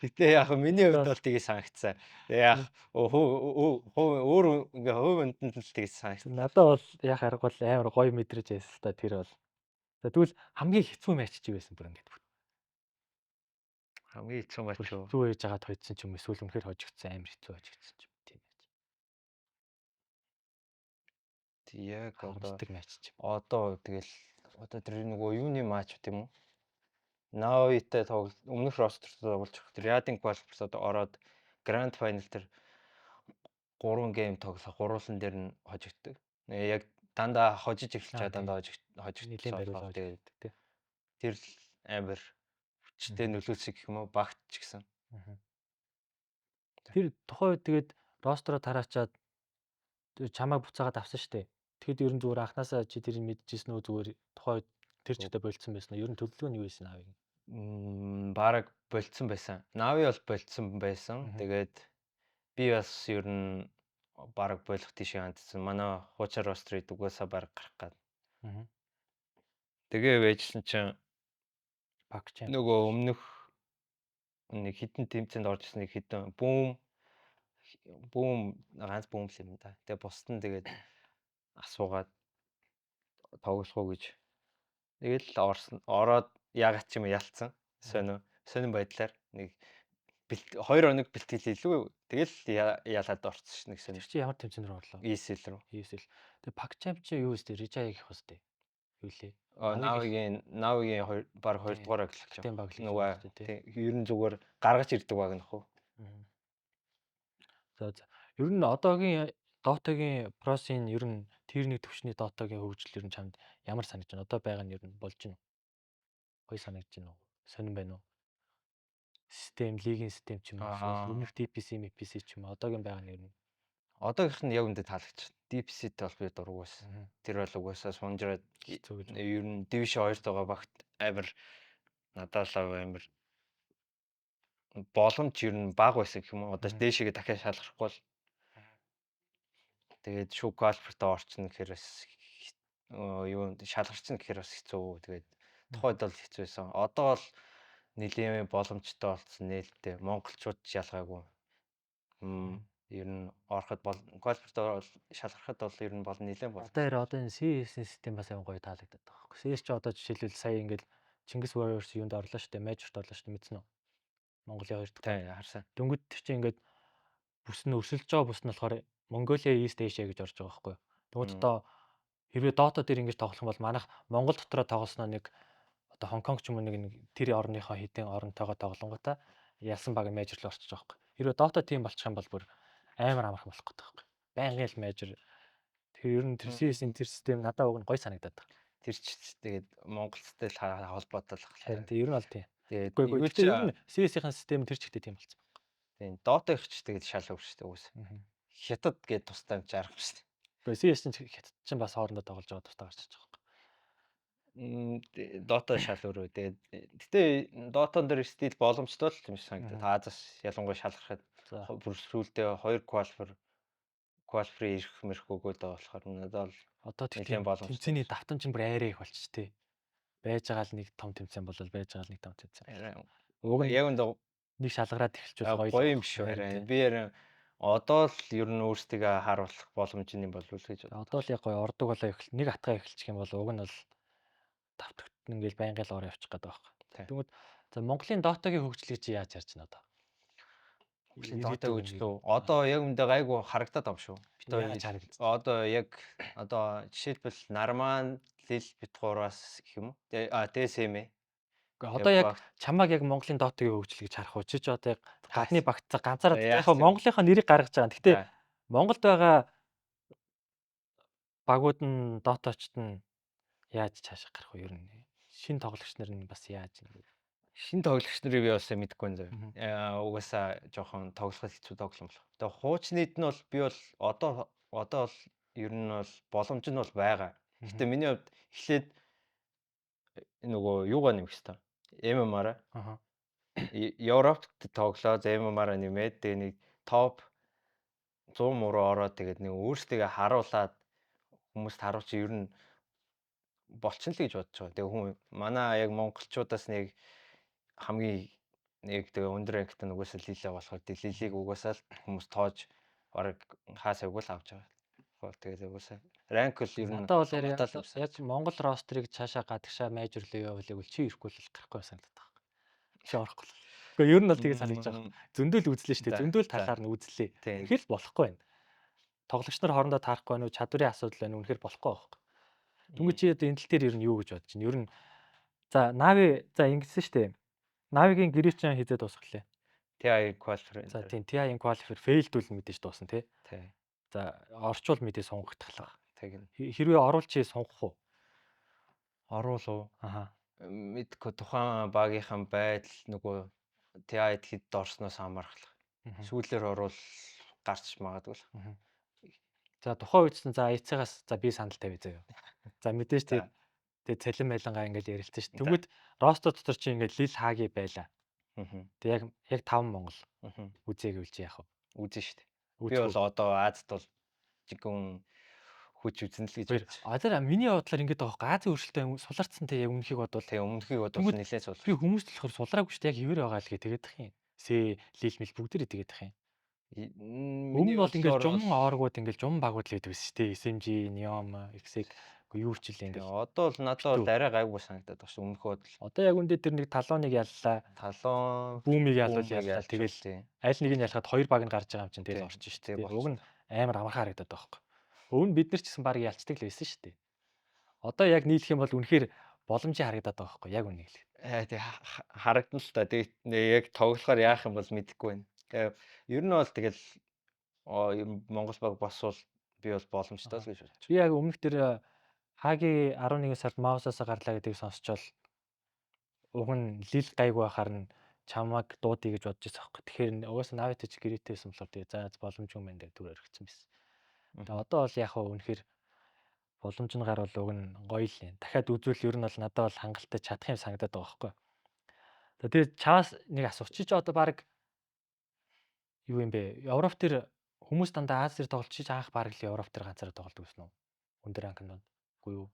Speaker 2: Гэтэ яг миний хувьд бол тгий санагдсан. Тэгээ яг өөр ингээ хувь хүндэнд л тгий санагдсан.
Speaker 1: Надад бол яг арга бол амар гоё мэдрэж байсан л та тэр бол. За, тэгвэл хамгийн хэцүү матч чи байсан бүр ингээд.
Speaker 2: Хамгийн хэцүү матч юу?
Speaker 1: Хэцүү байж байгаад хожсон ч юм эсвэл үнэхээр хожигдсон, амар хэцүү хожигдсон ч юм, тийм матч.
Speaker 2: Яг одоо
Speaker 1: Харамсдаг матч ч юм.
Speaker 2: Одоо тэгэл одоо тэр нөгөө юуны матч тийм үү? Нави-тай тоглол, өмнөх roster той тоглож байгаа. Тэр Ядын qualifier-д ороод Grand Final тэр 3 game тоглох, гурван дээр нь хожигддог. Яг дандаа хожиж эхэлж байгаа, дандаа хожигдсон
Speaker 1: Нилээн бариулаа.
Speaker 2: болохоор тэгээд
Speaker 1: тий.
Speaker 2: Тэр л амар хүчтэй нөлөөлсөн гэх юм уу, багт ч гэсэн.
Speaker 1: Тэр тухайн үед тэгээд roster оо тараачаад чамайг буцаагаад авсан шүү дээ. Тэгэхэд ер нь зүгээр анханасаа чи тэрийг мэдчихсэн үү, зүгээр тухайн үед тэр чигтээ болцсон байсан уу? Ер нь төлөвлөгөө нь юу байсан Нави?
Speaker 2: Бараг болцсон байсан. Нави бол болцсон байсан. Тэгээд би бас ер нь бараг болох тийшээ хандсан. Манай хуучин roster ыг угаасаа бараг гарах гад. Тэгээ байжсэн чинь
Speaker 1: Баг чам.
Speaker 2: нөгөө өмнөх нэг хитэн тэмцээнд орж ирсэн, нэг хитэн бүүм бүүм, ганц бүүм л юм да. Тэгээ бусд нь тэгээд асуугаад тоглох уу гэж. Тэгэл орсон, ороод яагаад ч юм ялцсан. Сонин сонин байдлаар нэг 2 хоног бэлтгэл илүү тэгэл ялаад орсон ш, нэг сонин.
Speaker 1: Тэр чи ямар тэмцээн рүү орлоо?
Speaker 2: ESL рүү.
Speaker 1: ESL. Тэгээ PuckChamp чи юу өстэй? Рижа гэх өстэй. Юу лээ?
Speaker 2: Нави-гийн хоёр баг 2 дугаар аглагч.
Speaker 1: Тийм, баг л
Speaker 2: Нөгөө тий, ер нь зүгээр гаргаж ирдэг баг нөх үү.
Speaker 1: За. Ер нь одоогийн Dota-гийн Pro scene, ер нь tier 1 төвшний Dota-гийн хөгжил ер нь чамд ямар санагдаж байна? Одоо байгаа нь ер нь болж байна уу? Гоё санагдаж байна уу? Сонирн байна уу? Систем, лигийн систем ч юм уу, өмнөх DPC, MPC ч юм уу, одоогийн байгаа нь ер нь.
Speaker 2: Одоогийнх нь яг үндэ таалагдчих. DPC-тэй бол би дургу байсан. Тэр бол угаасаа сунжраад
Speaker 1: Хэцүү гэж.
Speaker 2: Ер нь Division 2-д байгаа багт амар надад л амар боломж ер нь бага байсан гэх юм уу. Одоо дээшээгээ дахиад шалгарахгүй бол тэгээд шүүх qualifier-таа орчихно гэхээр бас юу шалгарчихна гэхээр бас хэцүү. Тэгээд тухайд бол хэцүү байсан. Одоо бол нэлийн боломжтой болсон, нээлттэй. Монголчууд ч ялгаагүй. Ер нь ороход бол qualifier-таа бол шалгархад бол ер нь бол нэлээд бол.
Speaker 1: Одоо одоо энэ CS-ийн систем бас амар гоё таалагдаад байгаа байхгүй. CS ч одоо жишээлбэл сая ингээл Чингис Warriors юунд орлоо шүү дээ. Major-т орлоо шүү дээ. Мэдсэн үү? Монголын хоёр дахь.
Speaker 2: Тийм, харсан.
Speaker 1: Дөнгөд тэр чинь ингээд бүс нь өрсөлдөж байгаа бүс нь болохоор Mongolia, East Asia гэж орж байгаа байхгүй юу. Тэгмээд одоо хэрвээ Dota дээр ингэж тоглох юм бол манайх Монгол дотроо тоглосноо нэг одоо Хонконг ч юм уу, нэг тэр орныхоо хэдийн оронтойгоо тоглонгуудаа ялсан баг major руу орчих жоох байхгүй. Хэрвээ Dota тийм болчих юм бол бүр амар амархан болох гэдэг байхгүй. Байнгын л major. Тэгэхээр ер нь тэр CS-ийн тэр систем надад уг нь гоё санагдаад байна.
Speaker 2: Тэр ч тэгээд Монголцтой л холбоотой л
Speaker 1: Харин тийм, ер нь бол тийм.
Speaker 2: Тэгээд
Speaker 1: Үгүй, ер нь CS-ийн систем тэр чигтээ тийм болсон байна.
Speaker 2: Тийм, Dota-х ч тэгээд шал өөр шүү дээ угсаа. Хятад гээд тустай юм чи арга шүү дээ.
Speaker 1: Үгүй, CS чинь хятад чинь бас хоорондоо тоглож байгаа, тустай гарч иж байгаа байхгүй.
Speaker 2: Dota шал өөрөө. Тэгээд гэтээ Dota-н дээр still боломжтой л юм шиг санагдаад. Азаас ялангуяа шалгархад бүр сүүлдээ хоёр qualifier ирэх мэрэх өгөөд байгаа болохоор надад бол
Speaker 1: Одоо
Speaker 2: нэлээд боломжтой.
Speaker 1: Тэмцээний давтамж нь бүр арай их болчих тий. Байж байгаа л нэг том тэмцээн бол байж байгаа л нэг том тэмцээн.
Speaker 2: Уг нь яг үндэ
Speaker 1: нэг шалгараад эхэлчихвэл
Speaker 2: гоё гоё юм шүү. Арай. Би арай одоо л ер нь өөрсдийгөө харуулах боломж юм болов уу гэж
Speaker 1: бодлоо. Одоо л яг гоё ордог болоо эхэл нэг атгаа эхэлчих юм бол уг нь бол давтагт ингээл байнгын л ороо явчих гэдэг байхгүй. Тэгмэд за, Монголын Dota-гийн хөгжлийг чи яаж харж байна одоо?
Speaker 2: Монголын Dota хөгжлөө одоо яг үндэ гайгүй харагдаад байгаа юм шүү.
Speaker 1: Бид яаж харагдаж
Speaker 2: Одоо яг одоо жишээлбэл Нарман, Лил бит гураас гэх юм уу? Тэгээ ДСМ.
Speaker 1: Гэхдээ одоо яг чамааг яг Монголын Dota-гийн хөгжил гэж харах уу? Чи ч одоо яг гадны багцаа ганцаараа яг Монголынхаа нэрийг гаргаж байгаа. Гэхдээ Монголд байгаа багууд нь, Dota-чд нь яаж цаашаа гарах вэ ер нь? Шинэ тоглогч нар нь бас яаж юм?
Speaker 2: Шинэ тоглогч нарыг би бас мэдэхгүй юм зав. Угаасаа жоохон тоглоход хэцүү тоглоом болох. Тэгээ хуучныд нь бол би бол одоо бол ер нь бол боломж нь бол байгаа. Гэтэ миний хувьд эхлээд нөгөө юугаа нэмэх хэвээр. MMR-аа. Европт тоглоо, за, MMR-аа нэмээд тэгээ нэг Топ 100 муруу ороод тэгээд нэг өөрсдийгөө харуулад хүмүүст харуулчих ер нь болчихно л гэж бодож байгаа. Тэгээ хүн манай яг монголчуудаас нэг хамгийн нэг тэгээ өндөр rank тай нугасаа Лилээ болохоор Лилийг угаасаа л хүмүүс тоож бараг хаа сайгүй л авч байгаа. Тэгээд угаасаа rank бол ер нь
Speaker 1: Надад бол яг Монгол roster ыг цаашаа гадагшаа major руу явуулъя бол чи ирэхгүй л гарахгүй санагдаад байгаа. Чи орохгүй л. Гэхдээ ер нь бол тийг санагдаж байгаа. Зөндөл үзлээ шүү дээ. Зөндөл талаар нь үзлээ. Тэгэхээр л болохгүй байна. Тоглогч нар хоорондоо таарахгүй байна уу? Чадварын асуудал байна уу? Үнэхээр болохгүй байхгүй. Дөнгөж чи одоо энэ тал дээр ер нь юу гэж бодож байна? Ер нь за Нави за ингэсэн шүү дээ. Навигийн гэрээчэн хизээ дуусгалаа.
Speaker 2: TI qualifier.
Speaker 1: За тийм, TI-ийн qualifier failed үл мэдээж дуусна тий.
Speaker 2: Тий.
Speaker 1: За, орчуул мэдээ сунгагдах.
Speaker 2: Тэгнь.
Speaker 1: Хэрвээ оруул чи сунгах уу?
Speaker 2: Оруул уу?
Speaker 1: Аха.
Speaker 2: Мэдгүй, тухайн багийнхан байдал, нөгөө TI-д хэд орсноос хамаарах. Сүүлээр оруул гарч магадгүй л.
Speaker 1: За, тухайн үед чинь за IC-гаас за би санал тавья заяа. За, мэдээж тэр тэгээ цалин мэлэнгаа ингээл ярилцсан шүү. Тэнгүүд roster дотор чи ингээл Лил Хаги байлаа. Тэг яг 5 Монгол үзээ гэвэл чи яах вэ?
Speaker 2: Үзэн шүү дээ. Би бол одоо Азад бол жигүүн хүч үзнэ л гэж
Speaker 1: бодож. Одоо миний бодлоор ингэж байгаа байхгүй. Азийн өршөлтөө суларцсан те, яг өмнөхийг бодвол.
Speaker 2: Тэгээ өмнөхийг бодвол нэлээд сул.
Speaker 1: Би хүмүүст болохоор сулраагүй шүү дээ. Яг хэвээр байгаа л гэ тэгээд тах юм. Сэ Лил мэл бүгдээрээ тэгээд тах юм. Өмнө бол ингээл жуман оргууд, ингээл жуман багууд л гэдэг байсан шүү дээ. SMG, Neom, XX юу ч л ингээл.
Speaker 2: Одоо бол надад бол арай гайгүй санагдаад байна шүү. Өмнөхөө бол.
Speaker 1: Одоо яг үндэ тэр нэг талоныг яллаа.
Speaker 2: Талон
Speaker 1: Бүүмийг ялвал яллаа. Тэгэл аль нэг нь ялахад хоёр баг нь гарч байгаа юм чинь тэгэл орчих шүү дээ. Уг нь амар амархан харагдаад байгаа байхгүй. Өмнө бид нар ч гэсэн баг ялцдаг л байсан шүү дээ. Одоо яг нийлэх юм бол үнэхээр боломжийн харагдаад байгаа байхгүй, яг үнийг хэлэх.
Speaker 2: Аа, тэг харагдана л та. Тэг яг тоглохоор яах юм бол мэдэхгүй байна. Тэгээ ер нь бол тэгэл Монгол баг босвол би бол боломжтой л гэж бодож.
Speaker 1: Би яг өмнөх тэр Хаги 11 сард Маусаас гарлаа гэдгийг сонсчоол уг нь Лил гайгүй байхаар нь чамайг дуудъя гэж бодож байсан байхгүй. Тэгэхээр угаасаа Навитай ч гэрээтэй байсан болохоор тэгээ за боломжгүй юм байна гэдэг түр орхисон байсан. Тэгээ одоо бол яг хаа үнэхээр боломж нь гарвал уг нь гоё л юм. Дахиад үзвэл ер нь бол надад бол хангалттай чадах юм санагдаад байгаа байхгүй. Тэгээ чаас нэг асуух. Чи ч одоо баг юу юм бэ? Европ тэр хүмүүс дандаа Аз дээр тоглож, чи анх баг л Европ тэр ганцаараа тоглодог гэсэн үү? Өндөр rank нд. Үгүй юу?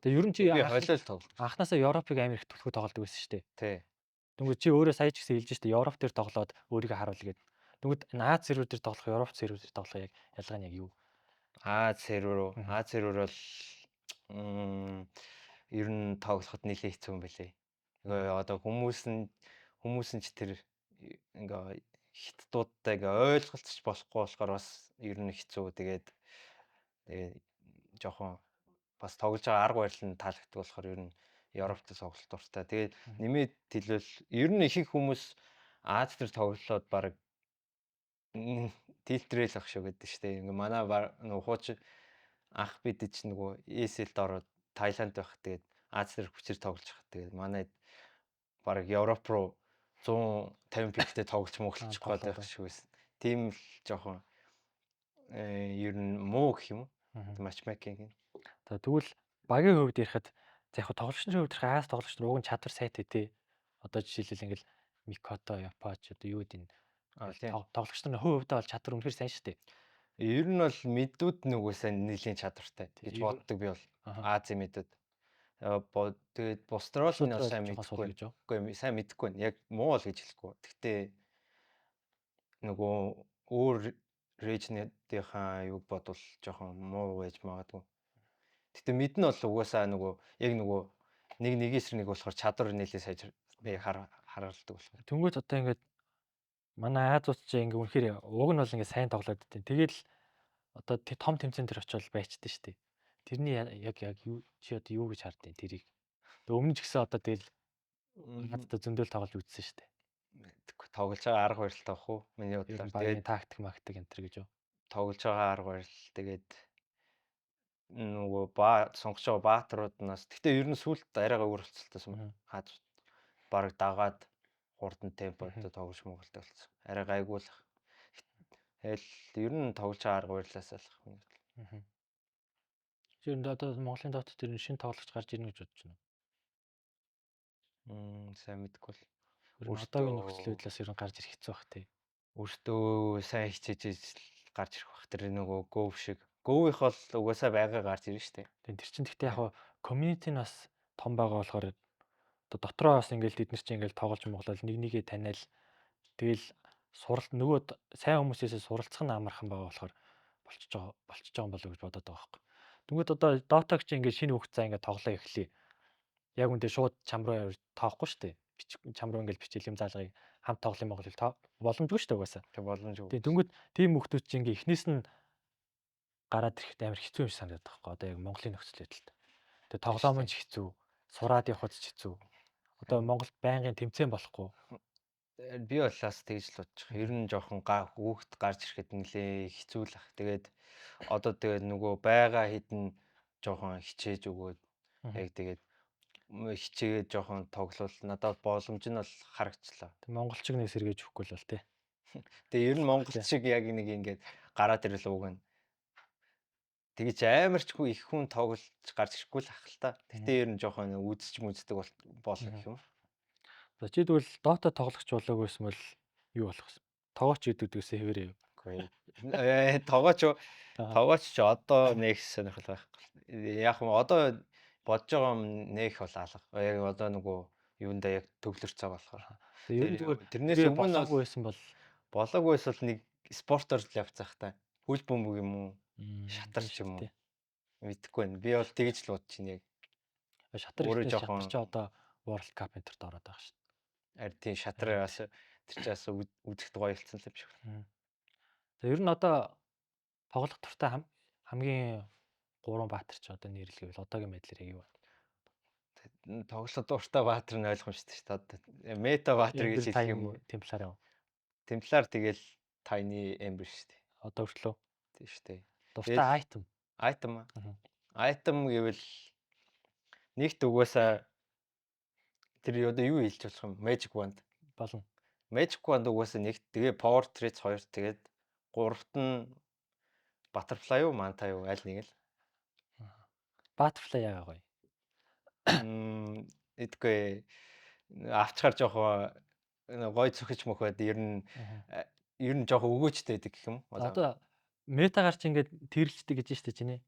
Speaker 1: Тэгээ ер нь чи
Speaker 2: би хойлол тоглолт.
Speaker 1: Анхнаасаа Европыг амар их түлхүү тоглодог байсан шүү дээ.
Speaker 2: Тий.
Speaker 1: Дөнгөж чи өөрөө сая ч гэсэн хэлж шүү дээ. Европ дээр тоглоод өөрийгөө харуул гээд. Дөнгөж энэ Аз сервер дээр тоглох, Европ сервер дээр тоглох яг ялгаа нь яг юу?
Speaker 2: Аз сервер үү? Аз сервер бол ер нь тоглоход нэлээд хэцүү юм байлээ. Нөгөө одоо хүмүүс нь ч тэр ингээ хиттуудтай ингээ ойлголцож болохгүй болохоор бас ер нь хэцүү. Тэгээд тэгээ жоохон бас тоглож байгаа арга барил нь таалагддаг болохоор ер нь Европт тоглолт дуртай. Тэгээд нэмээд хэлбэл ер нь их их хүмүүс Аз дээр тоглолоод баг tilt рэл ах шүү гэдэг шүү дээ. Ингээ манай нөгөө хуучин анх бид чинь нөгөө ESL-д ороод Таиланд байх, тэгээд Аз дээр хүчээр тоглож хахад тэгээд манай баг Европ руу 150 ping тэй тоглож моглочих гээд байх шиг байсан. Тийм л жоохон ер нь муу гэх юм уу? Matchmaking.
Speaker 1: За, тэгвэл багийн хувьд ярихад, за яг тоглогчдын хувьд ярих, Аз тоглогч нар уг нь чадвар сайтай тий. Одоо жишээлбэл ингээл Микото, Япач одоо юу гэдэг тоглогч нарын хувь хувьдаа бол чадвар үнэхээр сайн шүү дээ.
Speaker 2: Ер нь бол mid үүд нүгөөсөө нэлийн чадвартай гэж боддог би бол. Азийн mid үүд. Тэгээд бус рол нь бол сайн мэдэхгүй. Үгүй, сайн мэдэхгүй байна. Яг муу бол гэж хэлэхгүй. Гэхдээ нөгөө өөр region-ийнхаа юг бодвол жоохон муу байж магадгүй. Гэтэ mid нь бол угаасаа нөгөө яг нөгөө нэг нэгээс нэг болохоор чадвар нэлээ сайж би харгалдаг болохоор.
Speaker 1: Тэнгүүт одоо ингээд манай Азууд чи ингээ үнэхээр уг нь бол ингээ сайн тоглоод идэв. Тэгээд л одоо том тэмцээн дээр очивол байчихдээ шүү дээ. Тэрний яг юу чи одоо юу гэж хардیں тэрийг. Тэг өмнө ч гэсэн одоо тэгэл Азад зөндөл тоглож үзсэн шүү дээ.
Speaker 2: Тоглож байгаа арга барил таах уу? Миний бодлоор
Speaker 1: тэгээд тактик мактик энэ төр гэж юу?
Speaker 2: Тоглож байгаа арга барил, тэгээд нөгөө ба сонгож байгаа баатрууднаас. Гэтэ ер нь сүүлд арайгаа өөр болцолтойсон байна. Аз бараг дагаад хурдан темпод тоглож Монголд болсон. Арай гайгүй л. Тэгэл ер нь тоглож байгаа арга барилаас л миний бодлоор.
Speaker 1: Чи ер нь одоо Монголын Dota дээр шинэ тоглогч гарч ирнэ гэж бодож байна
Speaker 2: уу? Сайн мэдэхгүй л.
Speaker 1: Одоогийн нөхцөл байдлаас ер нь гарч ирэх хэцүү бах тий.
Speaker 2: Өөртөө сайн хичээж ижил гарч ирэх бах. Тэр нөгөө Гөв шиг. Гөвийнх бол угаасаа байга гарч ирнэ шүү дээ.
Speaker 1: Тийм, тэр чинь гэхдээ яг хаа community нь бас том байгаа болохоор одоо дотроо бас ингээл тэд нар чинь ингээл тоглож моглол нэг нэгээ таниал тэгэл суралт нөгөө сайн хүмүүсээсээ суралцах нь амархан байгаа болохоор болчихж байгаа юм болов уу гэж бодоод байгаа байхгүй. Тэнгүүд одоо Dota-г чи ингээд шинэ хүүхд цаа ингээд тоглоо эхлэе. Яг үндэ шууд чам руу тоохгүй шүү дээ. Чам руу ингээд бичээл юм заалгыг хамт тоглох юм Монгол тоо боломжгүй шүү дээ угаасаа.
Speaker 2: Тэг боломжгүй.
Speaker 1: Тийм, тэнгүүд тийм хүүхдүүд чи ингээд эхнээс нь гараад ирэхэд амар хэцүү юм шиг санагдаад байгаа байхгүй. Одоо яг Монголын нөхцөл байдалд. Тэгээ тоглоом нь ч хэцүү, сураад явхад ч хэцүү. Одоо Монголд байнгын тэмцээн болохгүй.
Speaker 2: Би бол бас тэгж л бодчих. Ер нь жоохон хүүхд гарч ирэхэд нэлээ хэцүү л ах. Тэгээд одоо тэгээд нөгөө байгаа хэдэн жоохон хичээж өгөөд яг тэгээд хичээгээд жоохон тоглол надад боломж нь бол харагчлаа.
Speaker 1: Тэг монголчиг нэг сэргээж өгөхгүй л бол тий.
Speaker 2: Тэгээ ер нь монголчиг яг нэг ингээд гараад ирэл ууг нь тэгэж амарчгүй их хүн тоглож гарч ирэхгүй л ах л та. Гэтэ ер нь жоохон үзэж мүздэг болох гэх юм.
Speaker 1: За чи тэгвэл Dota тоглогч болоогүй байсан бол юу болох вэ? Тогооч гэдэгдээсээ хэвээрээ юу?
Speaker 2: Үгүй. Тогооч тогооч ч одоо нэг сонирхол байхгүй. Яг нь одоо бодож байгаа юм нэх бол алга. Яг одоо нөгөө юундаа яг төвлөрч байгаа болохоор.
Speaker 1: Ер нь зүгээр
Speaker 2: тэрнээс өмнө
Speaker 1: болоогүй байсан бол
Speaker 2: болоогүй байсан бол нэг спортоор л явцгаах та. Хөл бөмбөг юм уу? Шатар ч юм уу? Мэдэхгүй байна. Би бол тэгж л бодож байна яг.
Speaker 1: Шатар
Speaker 2: өөрөө
Speaker 1: жоохон
Speaker 2: жоохон
Speaker 1: чи одоо World Cup энэ төрд ороод байгаа шүү дээ.
Speaker 2: Харин тийм шатар бас тэр чинь бас үзэхэд гоё болсон юм шиг.
Speaker 1: За ер нь одоо тоглох дуртай хамгийн гурван баатар чи одоо нэрлэгээвэл одоогийн байдлаар яг юу вэ?
Speaker 2: Тоглох дуртай баатар нь ойлгомжтой шүү дээ. Одоо мета баатар гэж хэлэх юм уу?
Speaker 1: Темплар юм.
Speaker 2: Темплар тэгэл Tiny Ember шүү дээ.
Speaker 1: Одоо хүртлөө.
Speaker 2: Тийм шүү дээ.
Speaker 1: Дуртай item.
Speaker 2: Item. Item гэвэл нэгт угаасаа тэр одоо юу хэлж болох юм? Magic Wand
Speaker 1: болно.
Speaker 2: Magic Wand угаасаа нэгт, тэгээ Power Treads хоёр, тэгээд гуравт нь Butterfly юу, Manta юу аль нэг л.
Speaker 1: Butterfly яагаа гоё.
Speaker 2: Эдгүй авчгаар жоохон гоё цөхөж мөхөд ер нь жоохон өгөөчтэй байдаг гэх юм.
Speaker 1: Одоо метагаар чи ингээд тэрлждэг гэж штэ чиний.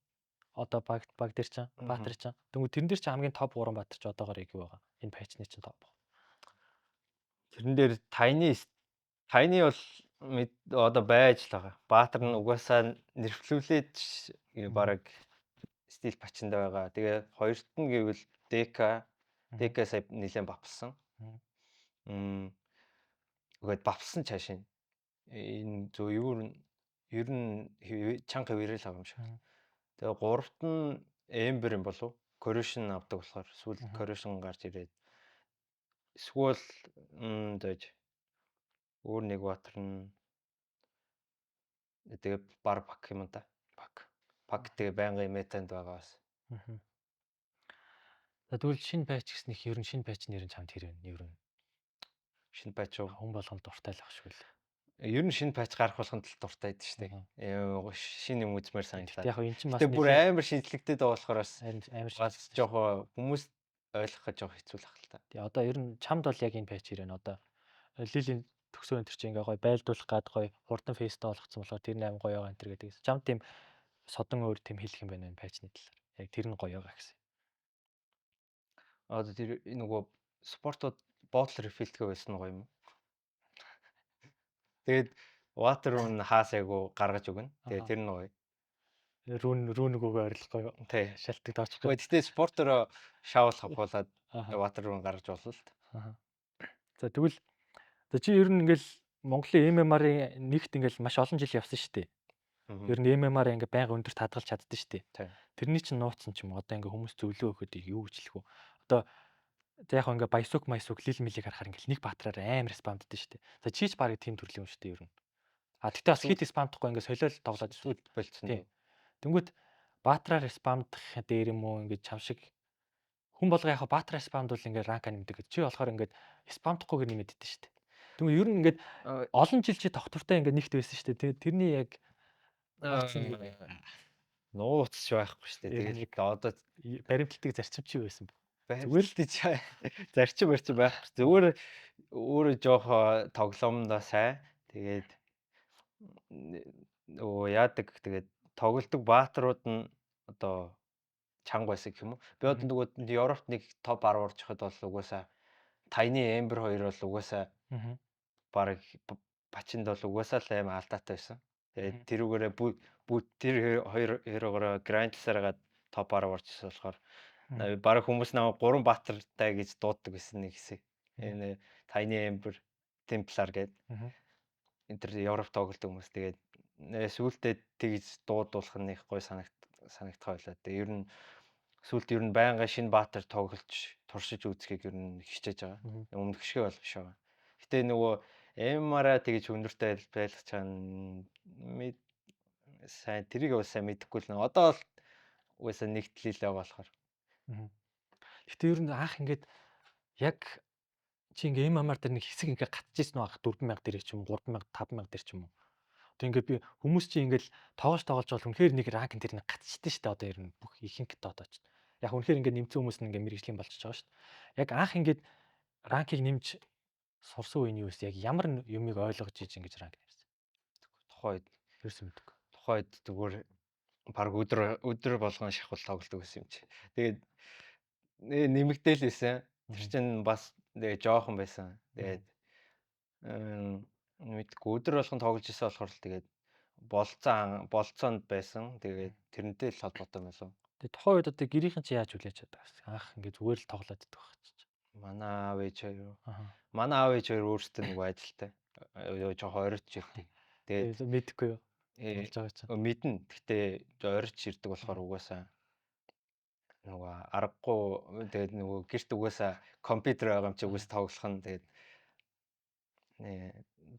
Speaker 1: Одоо баг дээр чинь, баатар чинь. Тэнгүү тэрэн дээр чинь хамгийн топ 3 баатар чи одоогоор яг юу байгаа? Энэ patch-ны чинь топ.
Speaker 2: Тэрэн дээр Tiny бол одоо байж л байгаа. Баатар нь угаасаа nerf лүүлээд бараг steel patch-нд байгаа. Тэгээ хоёрт нь гэвэл DK сая нэлээд buff лсан. Үгээд buff лсан цаашаа. Энэ зөв юу ер нь чанга хэвээрэл байгаа юм шиг. Тэгээ гуравт нь Ember юм болов? Corrosion авдаг болохоор сүүл Corrosion гарч ирээд эсвэл зөөж өөр нэг баатар нь тэгээ бар пак юм да. Пак тэгээ байнгын meta-нд байгаа бас.
Speaker 1: За тэгвэл шинэ patch гэснийх ер нь шинэ patch нэр нь чамд хэр вэ? Ер нь
Speaker 2: шинэ patch уу?
Speaker 1: Хүн болгонд дуртай л ах шиг л.
Speaker 2: Ер нь шинэ patch гарах болгонд л дуртай байдаг шүү дээ. Шинэ юм үзмээр санагдаад.
Speaker 1: Яг энэ чинь бас
Speaker 2: тэгээ бүр амар шинжлэгдээд байгаа болохоор бас
Speaker 1: амар
Speaker 2: бас жоохон хүмүүс ойлгох гэж жоохон хэцүү л ах л та.
Speaker 1: Тэгээ одоо ер нь чамд бол яг энэ patch ирэн одоо Лилийн төгсөө энэ төр чинь ингээ гоё байлдуулах гад гоё хурдан face-тэй болгоцсон болохоор тэр нь амар гоё байгаа энэ төр гэдэг. Чамд тийм содон өөр тийм хэлэх юм байна энэ patch-ны талаар. Яг тэр нь гоё байгаа гэсэн.
Speaker 2: Одоо тэр нөгөө support-ууд bottle refill-тэй байсан нь гоё юм уу? Тэгээд water rune хаасайгуу гаргаж өгнө. Тэгээд тэр нь гоё.
Speaker 1: Rune өгөөгөө ойрлохгүй юу?
Speaker 2: Тий.
Speaker 1: Шалтгаан доочих.
Speaker 2: Гэхдээ support-ороо шаул хавхуулаад water rune гаргаж болно л.
Speaker 1: За тэгвэл за чи ер нь ингээл Монголын MMR-ын нэгт ингээл маш олон жил явсан шүү дээ. Ер нь MMR ингээ байнга өндөрт хадгалж чаддсан шүү дээ. Тэрний чинь нууцсан ч юм уу одоо ингээ хүмүүс зөвлөө өгөхөд юу гэж хэлэх вэ? Одоо за яг ингээ баясук майсук лил милийг харахаар ингээл нэг баатраар амар spam-ддаг шүү дээ. За чи ч барыг тийм төрлийн юм шүү дээ ер нь. А тэгтээ бас хит spam-дахгүй ингээ солиол тоглоод
Speaker 2: сүйд болцсон.
Speaker 1: Тийм. Тэнгүүт баатраар spam-дах дээр юм уу ингээ чам шиг хүн болго яг баатраар spam-двал ингээ rank-а нэмдэг гэж. Чи болохоор ингээ spam-дахгүйгээр нэмээд идэв шүү дээ. Тэнгүү ер нь ингээд олон жил чи тогтвортой ингээ нэгт байсан шүү дээ. Тэрний яг
Speaker 2: нууц ч байхгүй шүү дээ. Тэгээд одоо
Speaker 1: баримтлагдаг зарчим чи байсан бэ?
Speaker 2: Зүгээр л зарчим барьчим байхгүй. Зүгээр өөрөө жоохоо тоглоомдоо сайн. Тэгээд нөгөө яадаг, тэгээд тоглодог баатрууд нь одоо чанга байсан гэх юм уу. Би одоо нөгөө Европт нэг топ 10 орж ихэд бол угаасаа Tiny Ember 2 бол угаасаа бараг пачинд бол угаасаа л аим алдаатай байсан. Тэгээд тэрүүгээрээ бүгд тэр хоёр hero-гоороо grind-лсараад топ 10 орж ирсэн болохоор бараг хүмүүс намайг 3 баатартай гэж дууддаг байсан нэг хэсэг. Энэ Tiny Ember Templar гэдэг. Энэ тэр Европ тоглодог хүмүүс. Тэгээд сүүлдээ тэгж дуудуулах нь их гоё санагдах байлаа. Тэгээд ер нь сүүлд ер нь байнга шинэ баатар тоглож туршиж үзхийг ер нь хичээж байгаа. Өмнөх шиг бол биш байгаа. Гэтэ нөгөө MMR-а тэгж өндөртэй байлгах чам сайн тэрийг бас сайн мэдэхгүй л нэ. Одоо бол угаасаа нэгтлэл байгаа болохоор.
Speaker 1: Гэтэ ер нь анх ингээд яг чи ингээ MMR дээр нэг хэсэг ингээ гатчихсэн үү анх 4000 дээр ч юм уу 3000 5000 дээр ч юм уу. Одоо ингээ би хүмүүс чи ингээл тоглож бол үнэхээр нэг ранк дээр нэг гатчихдээ шүү дээ одоо ер нь бүх ихэнх дотоо ч. Яг үнэхээр ингээ нэмсэн хүмүүс нь ингээ мэрэгжлийн болчихж байгаа шүү дээ. Яг анх ингээд ранкийг нэмж сурсан үеийн юу вэ? Яг ямар юмыг ойлгож иж ингэж ранк нэмсэн.
Speaker 2: Тухайн үед
Speaker 1: ерөөсөн мэдгүй.
Speaker 2: Тухайн үед зүгээр баг өдөр болгон шахвал тоглодог байсан юм чи. Тэгээд нэмэгдээл байсан. Тэр чинь бас тэгээ жоохон байсан. Тэгээд мэдгүй өдөр болгон тоглож исэн болохоор л тэгээд болцоонд байсан. Тэгээд тэрнтэй л холбоотой байсан.
Speaker 1: Тэгээд тухайн үед одоо гэрийнхэн чи яаж хүлээж чаддаг вэ? Анх ингээ зүгээр л тоглоод идэх байх чи.
Speaker 2: Манай аав ээж хоёр. Манай аав ээж хоёр өөрсдөө нөгөө ажилтай. Жоохон оройч ирдэг.
Speaker 1: Тэгээд мэдэхгүй юу? Болж байгаа чинь.
Speaker 2: Мэднэ. Гэхдээ оройч ирдэг болохоор угаасаа нөгөө аргагүй, тэгээд нөгөө гэрт угаасаа компьютер байгаа юм чи угаас тоглох нь тэгээд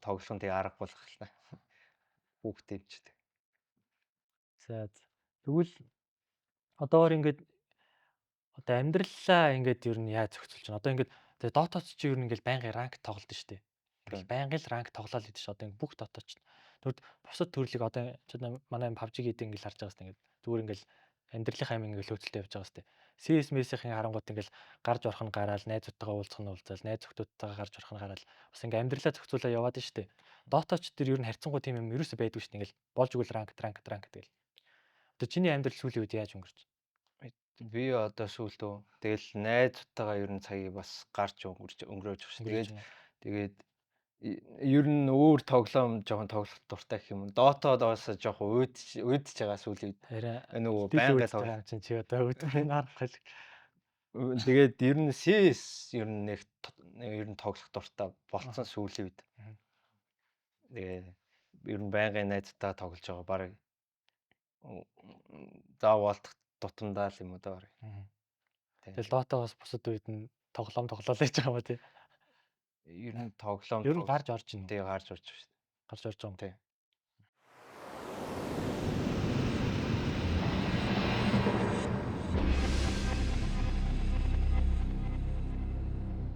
Speaker 2: тоглох нь тэгээ арга болох л та. Хүүхдээ юм чи.
Speaker 1: За тэгвэл одоогор ингээд одоо амьдралаа ингээд ер нь яаж зохицуулж байна? Одоо ингээд тэгээ Dota-ч чи ер нь ингээд байнгын ранк тоглолт шүү дээ. Ингээл байнгын л ранк тоглоал гэдэг чи одоо ингээд бүх Dota-ч. Тэгвэл бусад төрлийг одоо чи манай PUBG гэдэг ингээд харж байгаас ингээд зүгээр ингээд амьдралынхаа юм ингээд хөөцөлтэй явж байгаа сте. CS мэсийн харангуут ингээд гарч орох нь гараал, найзуудтайгаа уулзах нь уулзаал, найз зөвхтүүдтэйгээ гарч орох нь гараал бас ингээд амьдралаа зохицуулаа яваад нь штэ. Dota ч тэр ер нь харьцангуй тийм юм ерөөсөө байдгүй штэ. Ингээд болж игэл ранк ранк ранк тэгэл. Одоо чиний амьдрал сүүлийн үед яаж өнгөрч?
Speaker 2: Би одоо сүүлд үү. Тэгэл найзуудтайгаа ер нь цагийг бас гарч өнгөрөөж байгаа шүү. Тэгээд тэгээд ер нь өөр тоглоом жоохон тоглох дуртай гэх юм. Dota-доос жоохон уйдж байгаа сүүлийн үед.
Speaker 1: Нөгөө байнга тоглох чинь чи одоо уйдах арга хэл.
Speaker 2: Тэгээд ер нь CS ер нь нэг ер нь тоглох дуртай болцсон сүүлийн үед. Тэгээ ер нь байнгын найзтайгаа тоглож байгаа. Бараг заа болтох тутамдаа л юм уу даа.
Speaker 1: Тэгэл Dota-гоос бусад үед нь тоглоом тоглоол гэж байгаа юм ба тий.
Speaker 2: Ер нь тоглоом
Speaker 1: ер нь гарч орж ийн.
Speaker 2: Тий, гарч орж байгаа шүү дээ.
Speaker 1: Гарч орж байгаа юм.
Speaker 2: Тий.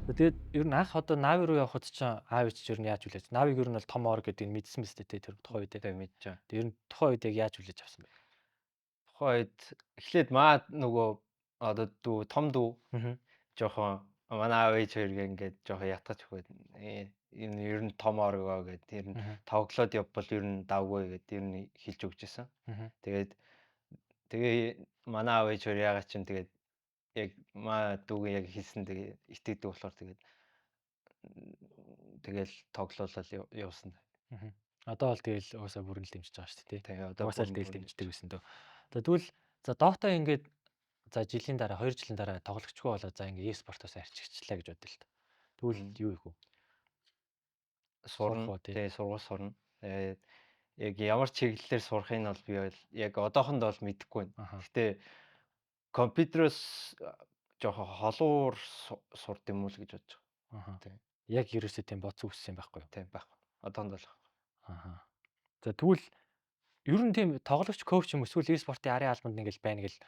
Speaker 1: Тэгээд ер нь анх одоо Нави руу явхад чинь аав ээж ер нь яаж хүлээж? Навиг ер нь бол том ор гэдгийг мэдсэн мэт тий тэр тухайн үед.
Speaker 2: Тий, мэдж байгаа.
Speaker 1: Тэр ер нь тухайн үед яг яаж хүлээж авсан бэ?
Speaker 2: Тухайн үед эхлээд маа нөгөө одоо дүү том дүү жоохон манай аав ээж хоёрыг ингээд жоохон ятгах өгөөд энэ ер нь том оргоо гэдэг тэр нь тоглоод явбал ер нь давгүй гэдэг ер нь хэлж өгч исэн. Тэгээд тэгээ манай аав ээж хоёр яагаад ч юм тэгээд яг маа дүүгийн яг хэлсэн тэгээ итгэдэг болохоор тэгээд тэгэл тоглоулаад явсан.
Speaker 1: Одоо бол тэгэл угаасаа бүрэн л дэмжиж байгаа шүү дээ
Speaker 2: тий. Одоо
Speaker 1: угаасаа л тэгэл дэмждэг байсан дөө. За тэгвэл за Dota ингээд за жилийн дараа 2 жилийн дараа тоглогчгүй болоо за ингээд e-спортоос арчигчлаа гэж бодъё л та. Тэгвэл юу их вэ?
Speaker 2: Сурна тий, сургууль сурна. Тэгээд яг ямар чиглэлээр сурахыг нь бол би бол яг одоохондоо бол мэдэхгүй байна. Гэтэ компьютероос жоохон холуур сурд юм уу л гэж бодож
Speaker 1: байгаа. Тий. Яг ерөөсөө тийм бодсон үссэн юм байхгүй юу?
Speaker 2: Тийм байхгүй. Одоохондоо л байхгүй.
Speaker 1: За тэгвэл ер нь тийм тоглогч коуч юм эсвэл e-спортын арын албанд ингээл байна гэл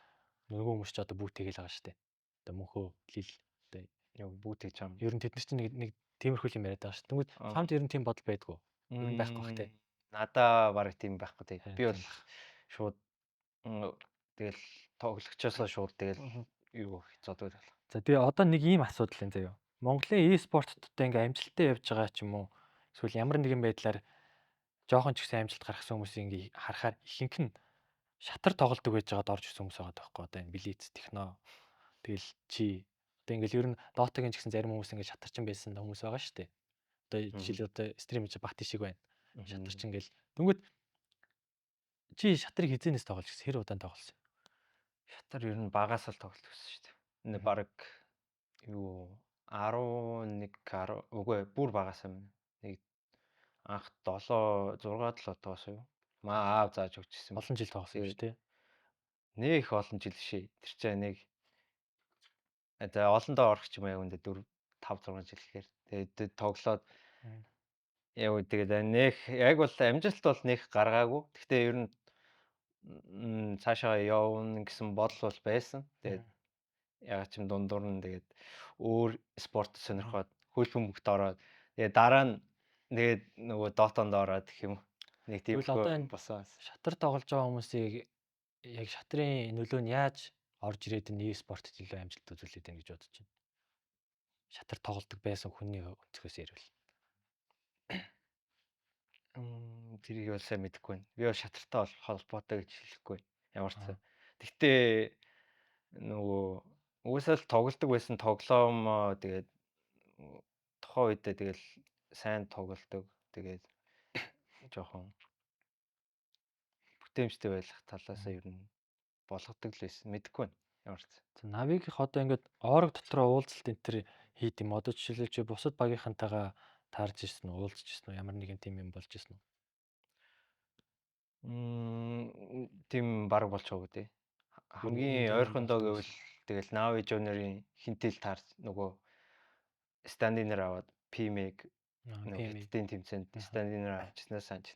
Speaker 1: нөгөө хүмүүс ч одоо бүгд тэгэл байгаа шүү дээ. Одоо мөнхөө лил одоо
Speaker 2: юу бүгд тэгж байгаа юм.
Speaker 1: Ер нь тэд нар чинь нэг тиймэрхүү юм яриад байгаа шүү дээ. Тэгмүүд чамд ер нь тийм бодол байдгүй. Ер нь байхгүй бах те.
Speaker 2: Надаа бараг тийм байхгүй те. Би бол шууд тэгэл тоглогчоосоо шууд тэгэл юу зодод болох.
Speaker 1: За тэгээ одоо нэг ийм асуудал энэ заяа. Монголын e-спортт одоо ингээ амжилттай явж байгаа ч юм уу эсвэл ямар нэгэн байдлаар Жоохон ч гэсэн амжилт гаргасан хүмүүсийг ингээ харахаар ихэнх нь шатар тоглодог байж байгаад орж ирсэн хүмүүс байгаа байхгүй одоо энэ Blitz, Техно тэгэл чи одоо ингээл ер нь Dota-гийн ч гэсэн зарим хүмүүс ингээ шатарчин байсан хүмүүс байгаа шүү дээ. Одоо жишээл одоо стрим хийж бат шиг байна. Шатарчин гэл. Тэнгүүд чи шатрыг хизээнээс тоглож гисэн хэр удаан тоглосон?
Speaker 2: Шатар ер нь багаас л тоглолт гэсэн шүү дээ. Энэ баг юу 11 10 үгүй бүр багаас юм. Нэг анх 7 6 7 тоос юу. Маа аав зааж өгч ирсэн.
Speaker 1: Олон жил тоглосон юм шүү дээ.
Speaker 2: Нэг их олон жил шээ. Тэр чинь нэг за олондоо орох ч юм яг үндэ 4 5 6 жил гэхээр. Тэгээд тоглоод яг үл тэгээд нэх яг бол амжилт бол нэх гаргаагүй. Гэхдээ ер нь цаашаа явна гэсэн бодол бол байсан. Тэгээд яг ч юм дундуур нь тэгээд өөр спорт сонирхоод хөл бөмбөгт ороод тэгээд дараа нь тэгээд нөгөө дотонд ороод гэх юм. Нэг тийм
Speaker 1: одоо энэ
Speaker 2: болсон.
Speaker 1: Шатар тоглож байгаа хүмүүсийг яг шатрын нөлөө нь яаж орж ирээд энэ e-спортод илүү амжилт үзүүлээд байна гэж бодож байна. Шатар тоглодог байсан хүний өнцгөөс ярил.
Speaker 2: Тэрийг бол сайн мэдэхгүй байна. Би бол шатартай бол холбоотой гэж хэлэхгүй. Ямар ч сан. Гэхдээ нөгөө угаасаа л тоглодог байсан тоглоом тэгээд тухайн үедээ тэгэл сайн тоглодог. Тэгээд жоохон бүтээмжтэй байх талаасаа ер нь болгодог л байсан. Мэдэхгүй байна. Ямар ч.
Speaker 1: Навигийнх одоо ингээд оорог дотроо уулзалт энэ төр хийд юм. Одоо жишээлбэл чи бусад багийнхантайгаа таарж ирсэн үү, уулзж ирсэн үү, ямар нэгэн тийм юм болж ирсэн үү?
Speaker 2: Тийм баг болж байгаагүй тий. Хамгийн ойрхондоо гэвэл тэгэл Navi Junior-ийн хинтэл таарч нөгөө стандинер аваад PMEG нөгөө хятадын тэмцээнд стандинер авчихснаас санаж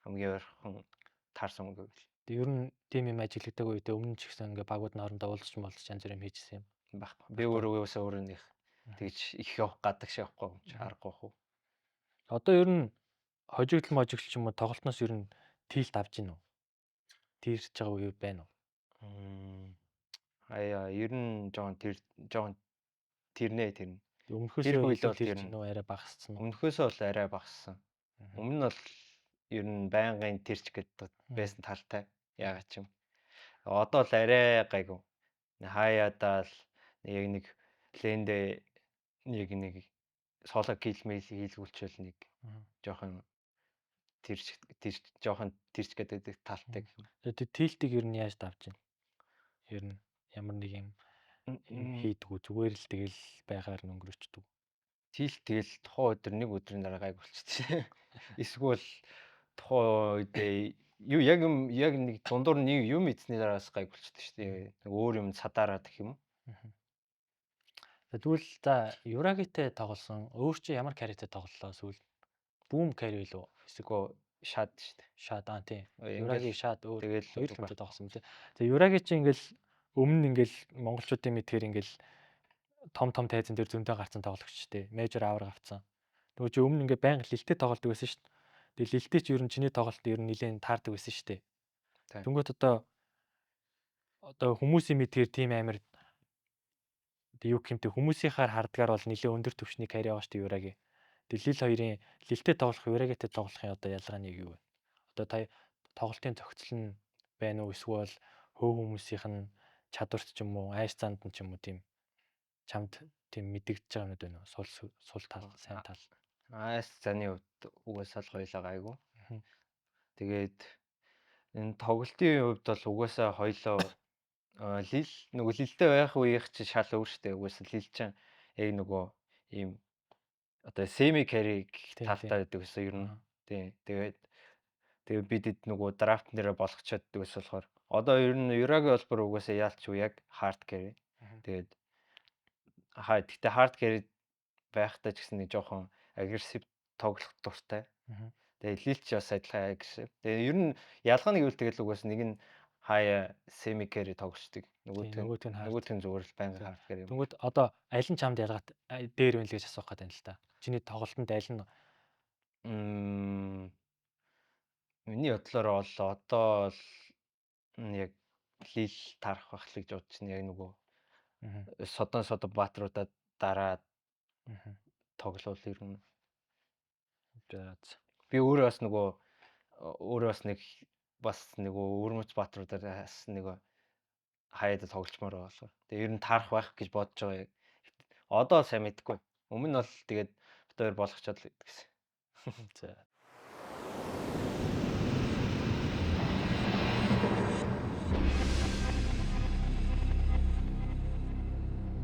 Speaker 2: хамгийн ойрхон таарсан гэвэл.
Speaker 1: Тэг ер нь тийм юм ажиглагдаагүй үедээ өмнө ч гэсэн ингээ багууд хоорондоо уулзч молзч янз бүр юм хийжсэн юм.
Speaker 2: Байхгүй. Би өөрөө уусаа өөрөө нэг тэгж их явах гадагш явахгүй юм чи аргагүй хөө.
Speaker 1: Одоо ер нь хожигдол можигдол ч юм уу тоглолтноос ер нь тилт авч гин үү? Тэрж байгаа үе байна уу?
Speaker 2: Аяа, ер нь жоон тэр жоон тэрнэ тэрнэ.
Speaker 1: Өмнөхөөс илүү тэр нь арай багассан
Speaker 2: уу? Өмнөхөөсөө бол арай багассан. Өмнө нь бол ер нь байнгын тэрч гэдэг байсан талтай. Яагаад ч юм. Одоо л арай гайгүй. Хаяадаа л яг нэг лэндэ нэг нэг соло кил мэйл хийлгүүлчихвэл нэг жоохон тэрч тэр жоохон тэрч гэдэг талтай гэх юм.
Speaker 1: Тэгээд тилтийг ер нь яаж давж байна? Ер нь ямар нэг юм хийдгүү зүгээр л тэгэл байгаар нь өнгөрөөчдөг.
Speaker 2: Тилт тэгэл тухайн өдөр нэг өдрийн дараа гайг болчихсон. Эсвэл тухайн үедээ юу яг юм яг нэг дундуур нэг юм эзний дараас гайг болчихсон шүү дээ. Нэг өөр юм садаараад гэх юм.
Speaker 1: Тэгвэл за Юрагитэй тоглосон. Өөр чи ямар carry-тэй тоглолоо сүүл? Boom carry билүү?
Speaker 2: Эсвэл Shad шүү дээ.
Speaker 1: Shad аа тийм. Юраги Shad өөр
Speaker 2: тэгэл
Speaker 1: хоёр талтай тоглосон юм лээ. Тэгээ Юраги чи ингээл өмнө нь ингээл монголчуудын мэдхээр ингээл том том тайзан дээр зөндөө гарцсан тоглогчтой. Major аварга авцсан. Нөгөө чи өмнө ингээ байнга лилтэй тоглолдог байсан шүү дээ. Тэгээ лилтэй чи ер нь чиний тоглолт ер нь нэлээд таардаг байсан шүү дээ. Тэнгүүт одоо хүмүүсийн мэдхээр тийм амир юу гэх юм те хүмүүсийнхаар хардгаар бол нэлээд өндөр түвшний carry байгаа шүү дээ Юраги. Тэгээ лил хоёрын лилтэй тоглох Юрагитэй тоглохын одоо ялгаа нь юу вэ? Одоо та тоглолтын зохицол нь байна уу эсвэл хөө хүмүүсийнх нь чадварт ч юм уу айш занд нь ч юм уу тийм чамд тийм мэдэгдэж байгаа юмнууд байна уу? Сул сул тал, сайн тал.
Speaker 2: Айс заны хувьд угаасаа л хоёлаа гайгүй. Тэгээд энэ тоглолтын хувьд бол угаасаа хоёлоо лил нөгөө лилтэй байх үеийнх чи шал өөр штэ. Угаасаа лил чинь яг нөгөө ийм одоо semi carry талтай байдаг гэсэн ер нь. Тийм. Тэгээд тэгээ бид нөгөө драфт нэрэ болгочоод байсан болохоор одоо ер нь Юраги бол бүр угаасаа яалч юу яг hard carry. Тэгээд хаа гэхдээ hard carry байхдаа ч гэсэн нэг жоохон агрессив тоглох дуртай. Тэгээ лил ч бас адилхан агрессив. Тэгээ ер нь ялгаа нэг гэвэл тэгэл угаасаа нэг нь хаяа semi carry тоглочдөг. Нөгөөх нь зүгээр л байнгын hard carry.
Speaker 1: Тэнгүүд одоо аль нь чамд ялгаат дээр вэ л гэж асуух гэдэг юм л та. Чиний тоглолтод аль нь
Speaker 2: миний бодлоор бол одоо л яг лил тарах байх л гэж бодож байна. Яг нөгөө содон содон баатруудаа дараад тоглоул ер нь. Би өөрөө бас нөгөө Өөрөө бас нэг бас нөгөө өвөрмөц баатруудаар бас нөгөө хаяад тоглолчмоор байгаа болохоор. Тэгээ ер нь таарах байх гэж бодож байгаа яг. Одоо сайн мэдэхгүй. Өмнө нь бол тэгээд бит хоёр болгочоод л гэдэг гэсэн.
Speaker 1: За.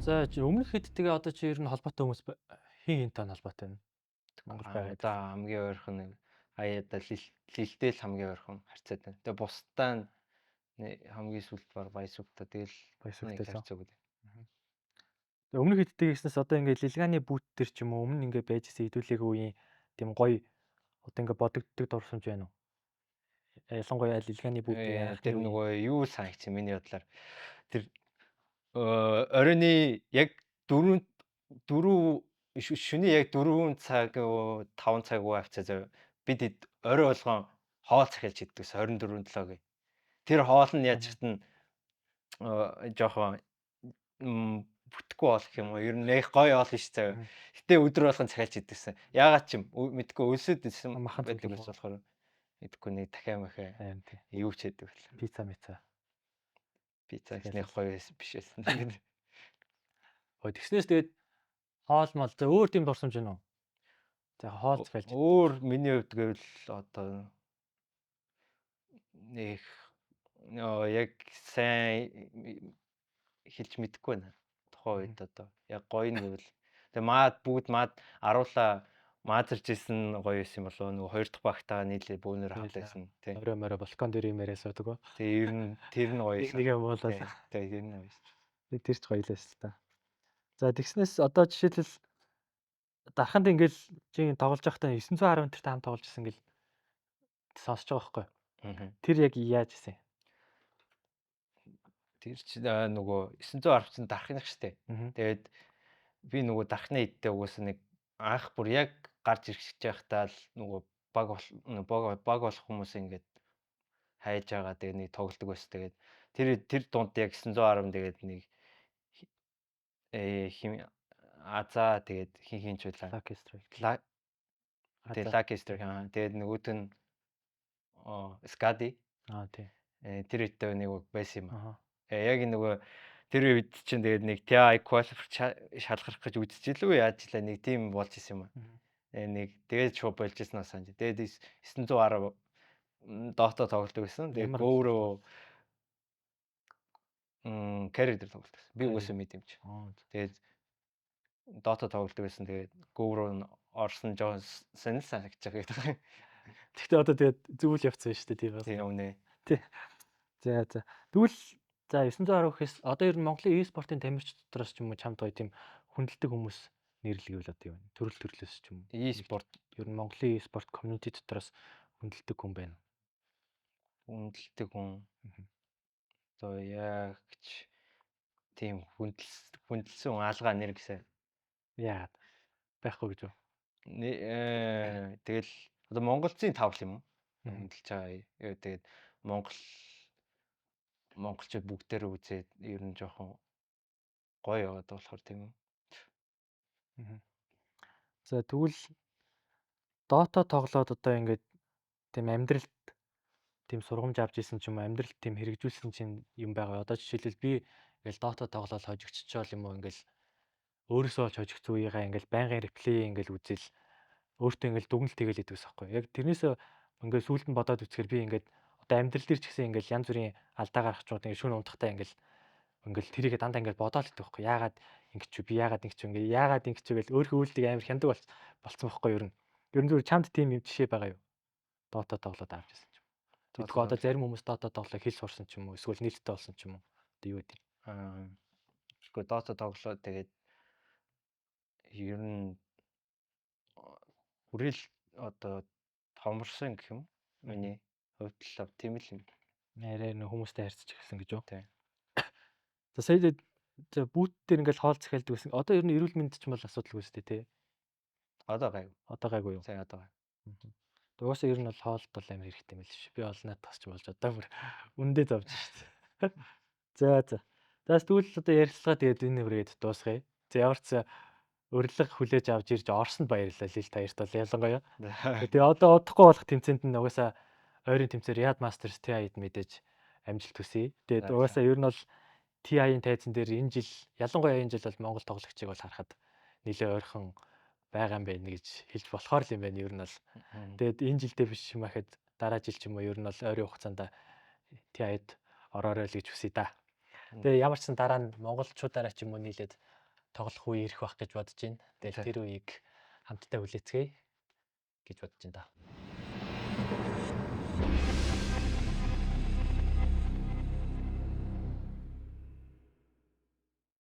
Speaker 1: За, өмнөх хэд тэгээ одоо чи ер нь холбоотой хүмүүс хин хинтэй холбоотой байна? Монгол байгаа.
Speaker 2: Одоо хамгийн ойрхон нэг хаяада лилтэй л хамгийн ойрхон харьцаад байна. Тэгээ бусдаа хамгийн сүүлд баг баясугта тэгэл
Speaker 1: Баясугтай л.
Speaker 2: харьцаагүй.
Speaker 1: Тэгээ өмнөх хэддэг гэснээс одоо ингээд Лилганы бүүт төр ч юм уу өмнө ингээд байж исэн хэдүүлээгийн үеийн тийм гоё одоо ингээд бодогддог дурсамж байна уу? Ялангуяа Лилганы бүүт
Speaker 2: Тэр нөгөө юу санагч миний бодлоор тэр оройны яг 4 4 шөнийн яг 4 цаг 5 цаг уу авцаа зав бид орой болгон хоол захиалж иддэг 24/7-гийн. Тэр хоол нь яаж хатна жоохон бүтэхгүй хоол гэх юм уу. Ер нь нэг гоё хоол биш зав. Гэтэ өдөр болгон захиалж идэгсэн. Яагаад ч юм мэдгүй өлсөд исэн байдаг бас болохоор мэдгүй нэг дахиа махаа юу ч хийдэг байл.
Speaker 1: Пицца мица.
Speaker 2: Пицца нэг гоё биш байсан.
Speaker 1: Ой, тэгснээс тэгээд хоол мол за өөр тийм дурсамж байна уу? За, хоол захиалж.
Speaker 2: Өөр миний хувьд гэвэл одоо нэг яг сайн хэлж мэдэхгүй байна. Тухайн үед одоо яг гоё нь гэвэл тэгээ маад бүгд маад аруулаа маазарч исэн гоё байсан юм болов нөгөө хоёр дахь багтаа нийлээ бөөнөр хавлаасан тий.
Speaker 1: Орой морой балкон дээр юм яриа суудаг уу?
Speaker 2: Тэгээ ер нь тэр нь гоё байсан.
Speaker 1: Нэг юм уулаад.
Speaker 2: Тэгээ тэр нь гоё байсан.
Speaker 1: Тэр ч гоё л байсан л та. За, тэгснээс одоо жишээлбэл дарханд ингээл чи тоглож байхдаа 910 тэртэй хамт тоглож исэн гэл сонсож байгаа байхгүй. Тэр яг яаж исэн?
Speaker 2: Тэр чи нөгөө 910 чинь дархных штэ. Тэгээд би нөгөө дархны идтэй угаасаа нэг анх бүр яг гарч ирэх гэж байхдаа л нөгөө баг болох хүмүүс ингээд хайж байгаа тэгээ нэг тоглодог байсан. Тэгээд тэр дунд яг 910 тэгээд нэг хим Азаа тэгээд хин хин ч байлаа.
Speaker 1: Lucky Strike.
Speaker 2: Тэгээд Lucky Strike аа. Тэгээд нөгөөт нь Skadi.
Speaker 1: Аа тий.
Speaker 2: Тэр үедээ нэг байсан юм аа. Яг нөгөө тэр үед чинь тэгээд нэг TI qualifier шалгарах гэж үзчихлээ яаж илаа нэг тийм болж исэн юм аа. Нэг тэгээд шууд болж исэн аа санаж. Тэгээд 910 Dota тоглодог байсан. Тэгээд өөрөө carry дээр тоглодог байсан. Би угаасаа мэд юм чи. Тэгээд Dota тоглодог байсан. Тэгээд Go руу орсон жоон сонир санагдаж байгаа гэдэг.
Speaker 1: Гэхдээ одоо тэгээд зүйл явцсан шүү дээ тийм бас.
Speaker 2: Тийм үнэ.
Speaker 1: Тий. За за. Тэгвэл за 910 гэхээс одоо ер нь Монголын e-спортын тамирч дотроос ч юм уу чамд гоё тийм хүндэлдэг хүмүүс нэрлэгээвэл одоо юу вэ? Төрөл төрлөөс ч юм уу.
Speaker 2: E-спорт
Speaker 1: ер нь Монголын e-спорт community дотроос хүндэлдэг хүн байна.
Speaker 2: Хүндэлдэг хүн. Одоо яг ч тийм хүндэлсэн хүн алгаа нэр гэсэн.
Speaker 1: Яагаад? Байхгүй гэж үү?
Speaker 2: Тэгэл одоо монголцын тавл юм уу? Хүндэлж байгаа. Тэгээд монголчууд бүгдээрээ үзээд ер нь жоохон гоё яваад болохоор тийм үү?
Speaker 1: За, тэгвэл Dota тоглоод одоо ингээд тийм амьдралд тийм сургамж авч исэн ч юм уу амьдралд тийм хэрэгжүүлсэн чинь юм байгаа. Одоо жишээлбэл би ингээл Dota тоглоод хожигдчихвол юм уу ингээл өөрөөсөө олж хожигдсон үеийнхаа ингээл байнгын реплей ингээл үзэл өөртөө ингээл дүгнэлт хийгээл идэг ус аахгүй. Яг тэрнээсээ ингээл сүүлд нь бодоод үзэхээр би ингээд одоо амьдрал дээр ч гэсэн ингээл янз бүрийн алдаа гаргachууд ингээд шүн унтахтаа ингээл тэрийгэ дандаа ингээл бодоол идэг байхгүй. Яагаад ингэж чи би яагаад ингэж чи ингээ яагаад ингэж чи гэл өөрийнхөө үйлдэлийг амар хяндаг болцсон байхгүй ер нь. Ер нь зүгээр чамд тийм юм жишээ байгаа юу? Dota тоглоод авч ирсэн ч юм. Тэгэхгүй одоо зарим хүмүүс Dota тоглоо хэл сурсан ч юм уу эсвэл нээлттэй болсон ч юм уу. Одоо юу гэдэг.
Speaker 2: Тэгэхгүй Dota тоглоо тэгээд ер нь хүрэл одоо томорсон гэх юм. Миний хувьд л тийм л юм.
Speaker 1: Арай нэг хүмүүстэй харьцаж эхэлсэн гэж үү?
Speaker 2: Тийм.
Speaker 1: За сая за бүүт дээр ингээл хоол захиалдаг гэсэн. Одоо ер нь эрүүл мэнд ч юм бол асуудалгүй шүү дээ тий.
Speaker 2: Одоо гайгүй.
Speaker 1: Одоо гайгүй юу?
Speaker 2: Сайн одоо гайгүй.
Speaker 1: Угаасаа ер нь бол хоолд бол амар хэрэгтэй юм л шүү. Би бол наадах ч болж одоо бүр үндэ зовж шүү дээ. За за. За тэгвэл одоо ярилцлага тэгээд энэ хүрээд дуусгая. За ямар ч урилга хүлээж авч ирж орсонд баярлалаа Лил таярт бол ялангуяа. Тэгээ одоо удахгүй болох тэмцээнд нь угаасаа Ойрын тэмцээн Riyadh Masters TI-д мэдээж амжилт хүсье. Тэгээд угаасаа ер нь бол TI-ийн тайзан дээр энэ жил, ялангуяа энэ жил бол Монгол тоглогчийг бол харахад нэлээ ойрхон байгаа юм байна гэж хэлж болохоор л юм байна ер нь бол. Тэгээд энэ жилдээ биш юм ахад дараа жил ч юм уу ер нь бол ойрын хугацаанд TI-д ороорой л гэж хүсье да. Тэгээ ямар ч сан дараа нь монголчуудаараа ч юм уу нийлээд тоглох үе ирэх байх гэж бодож байна. Тэгээд тэр үеийг хамтдаа хүлээцгээе гэж бодож байна да.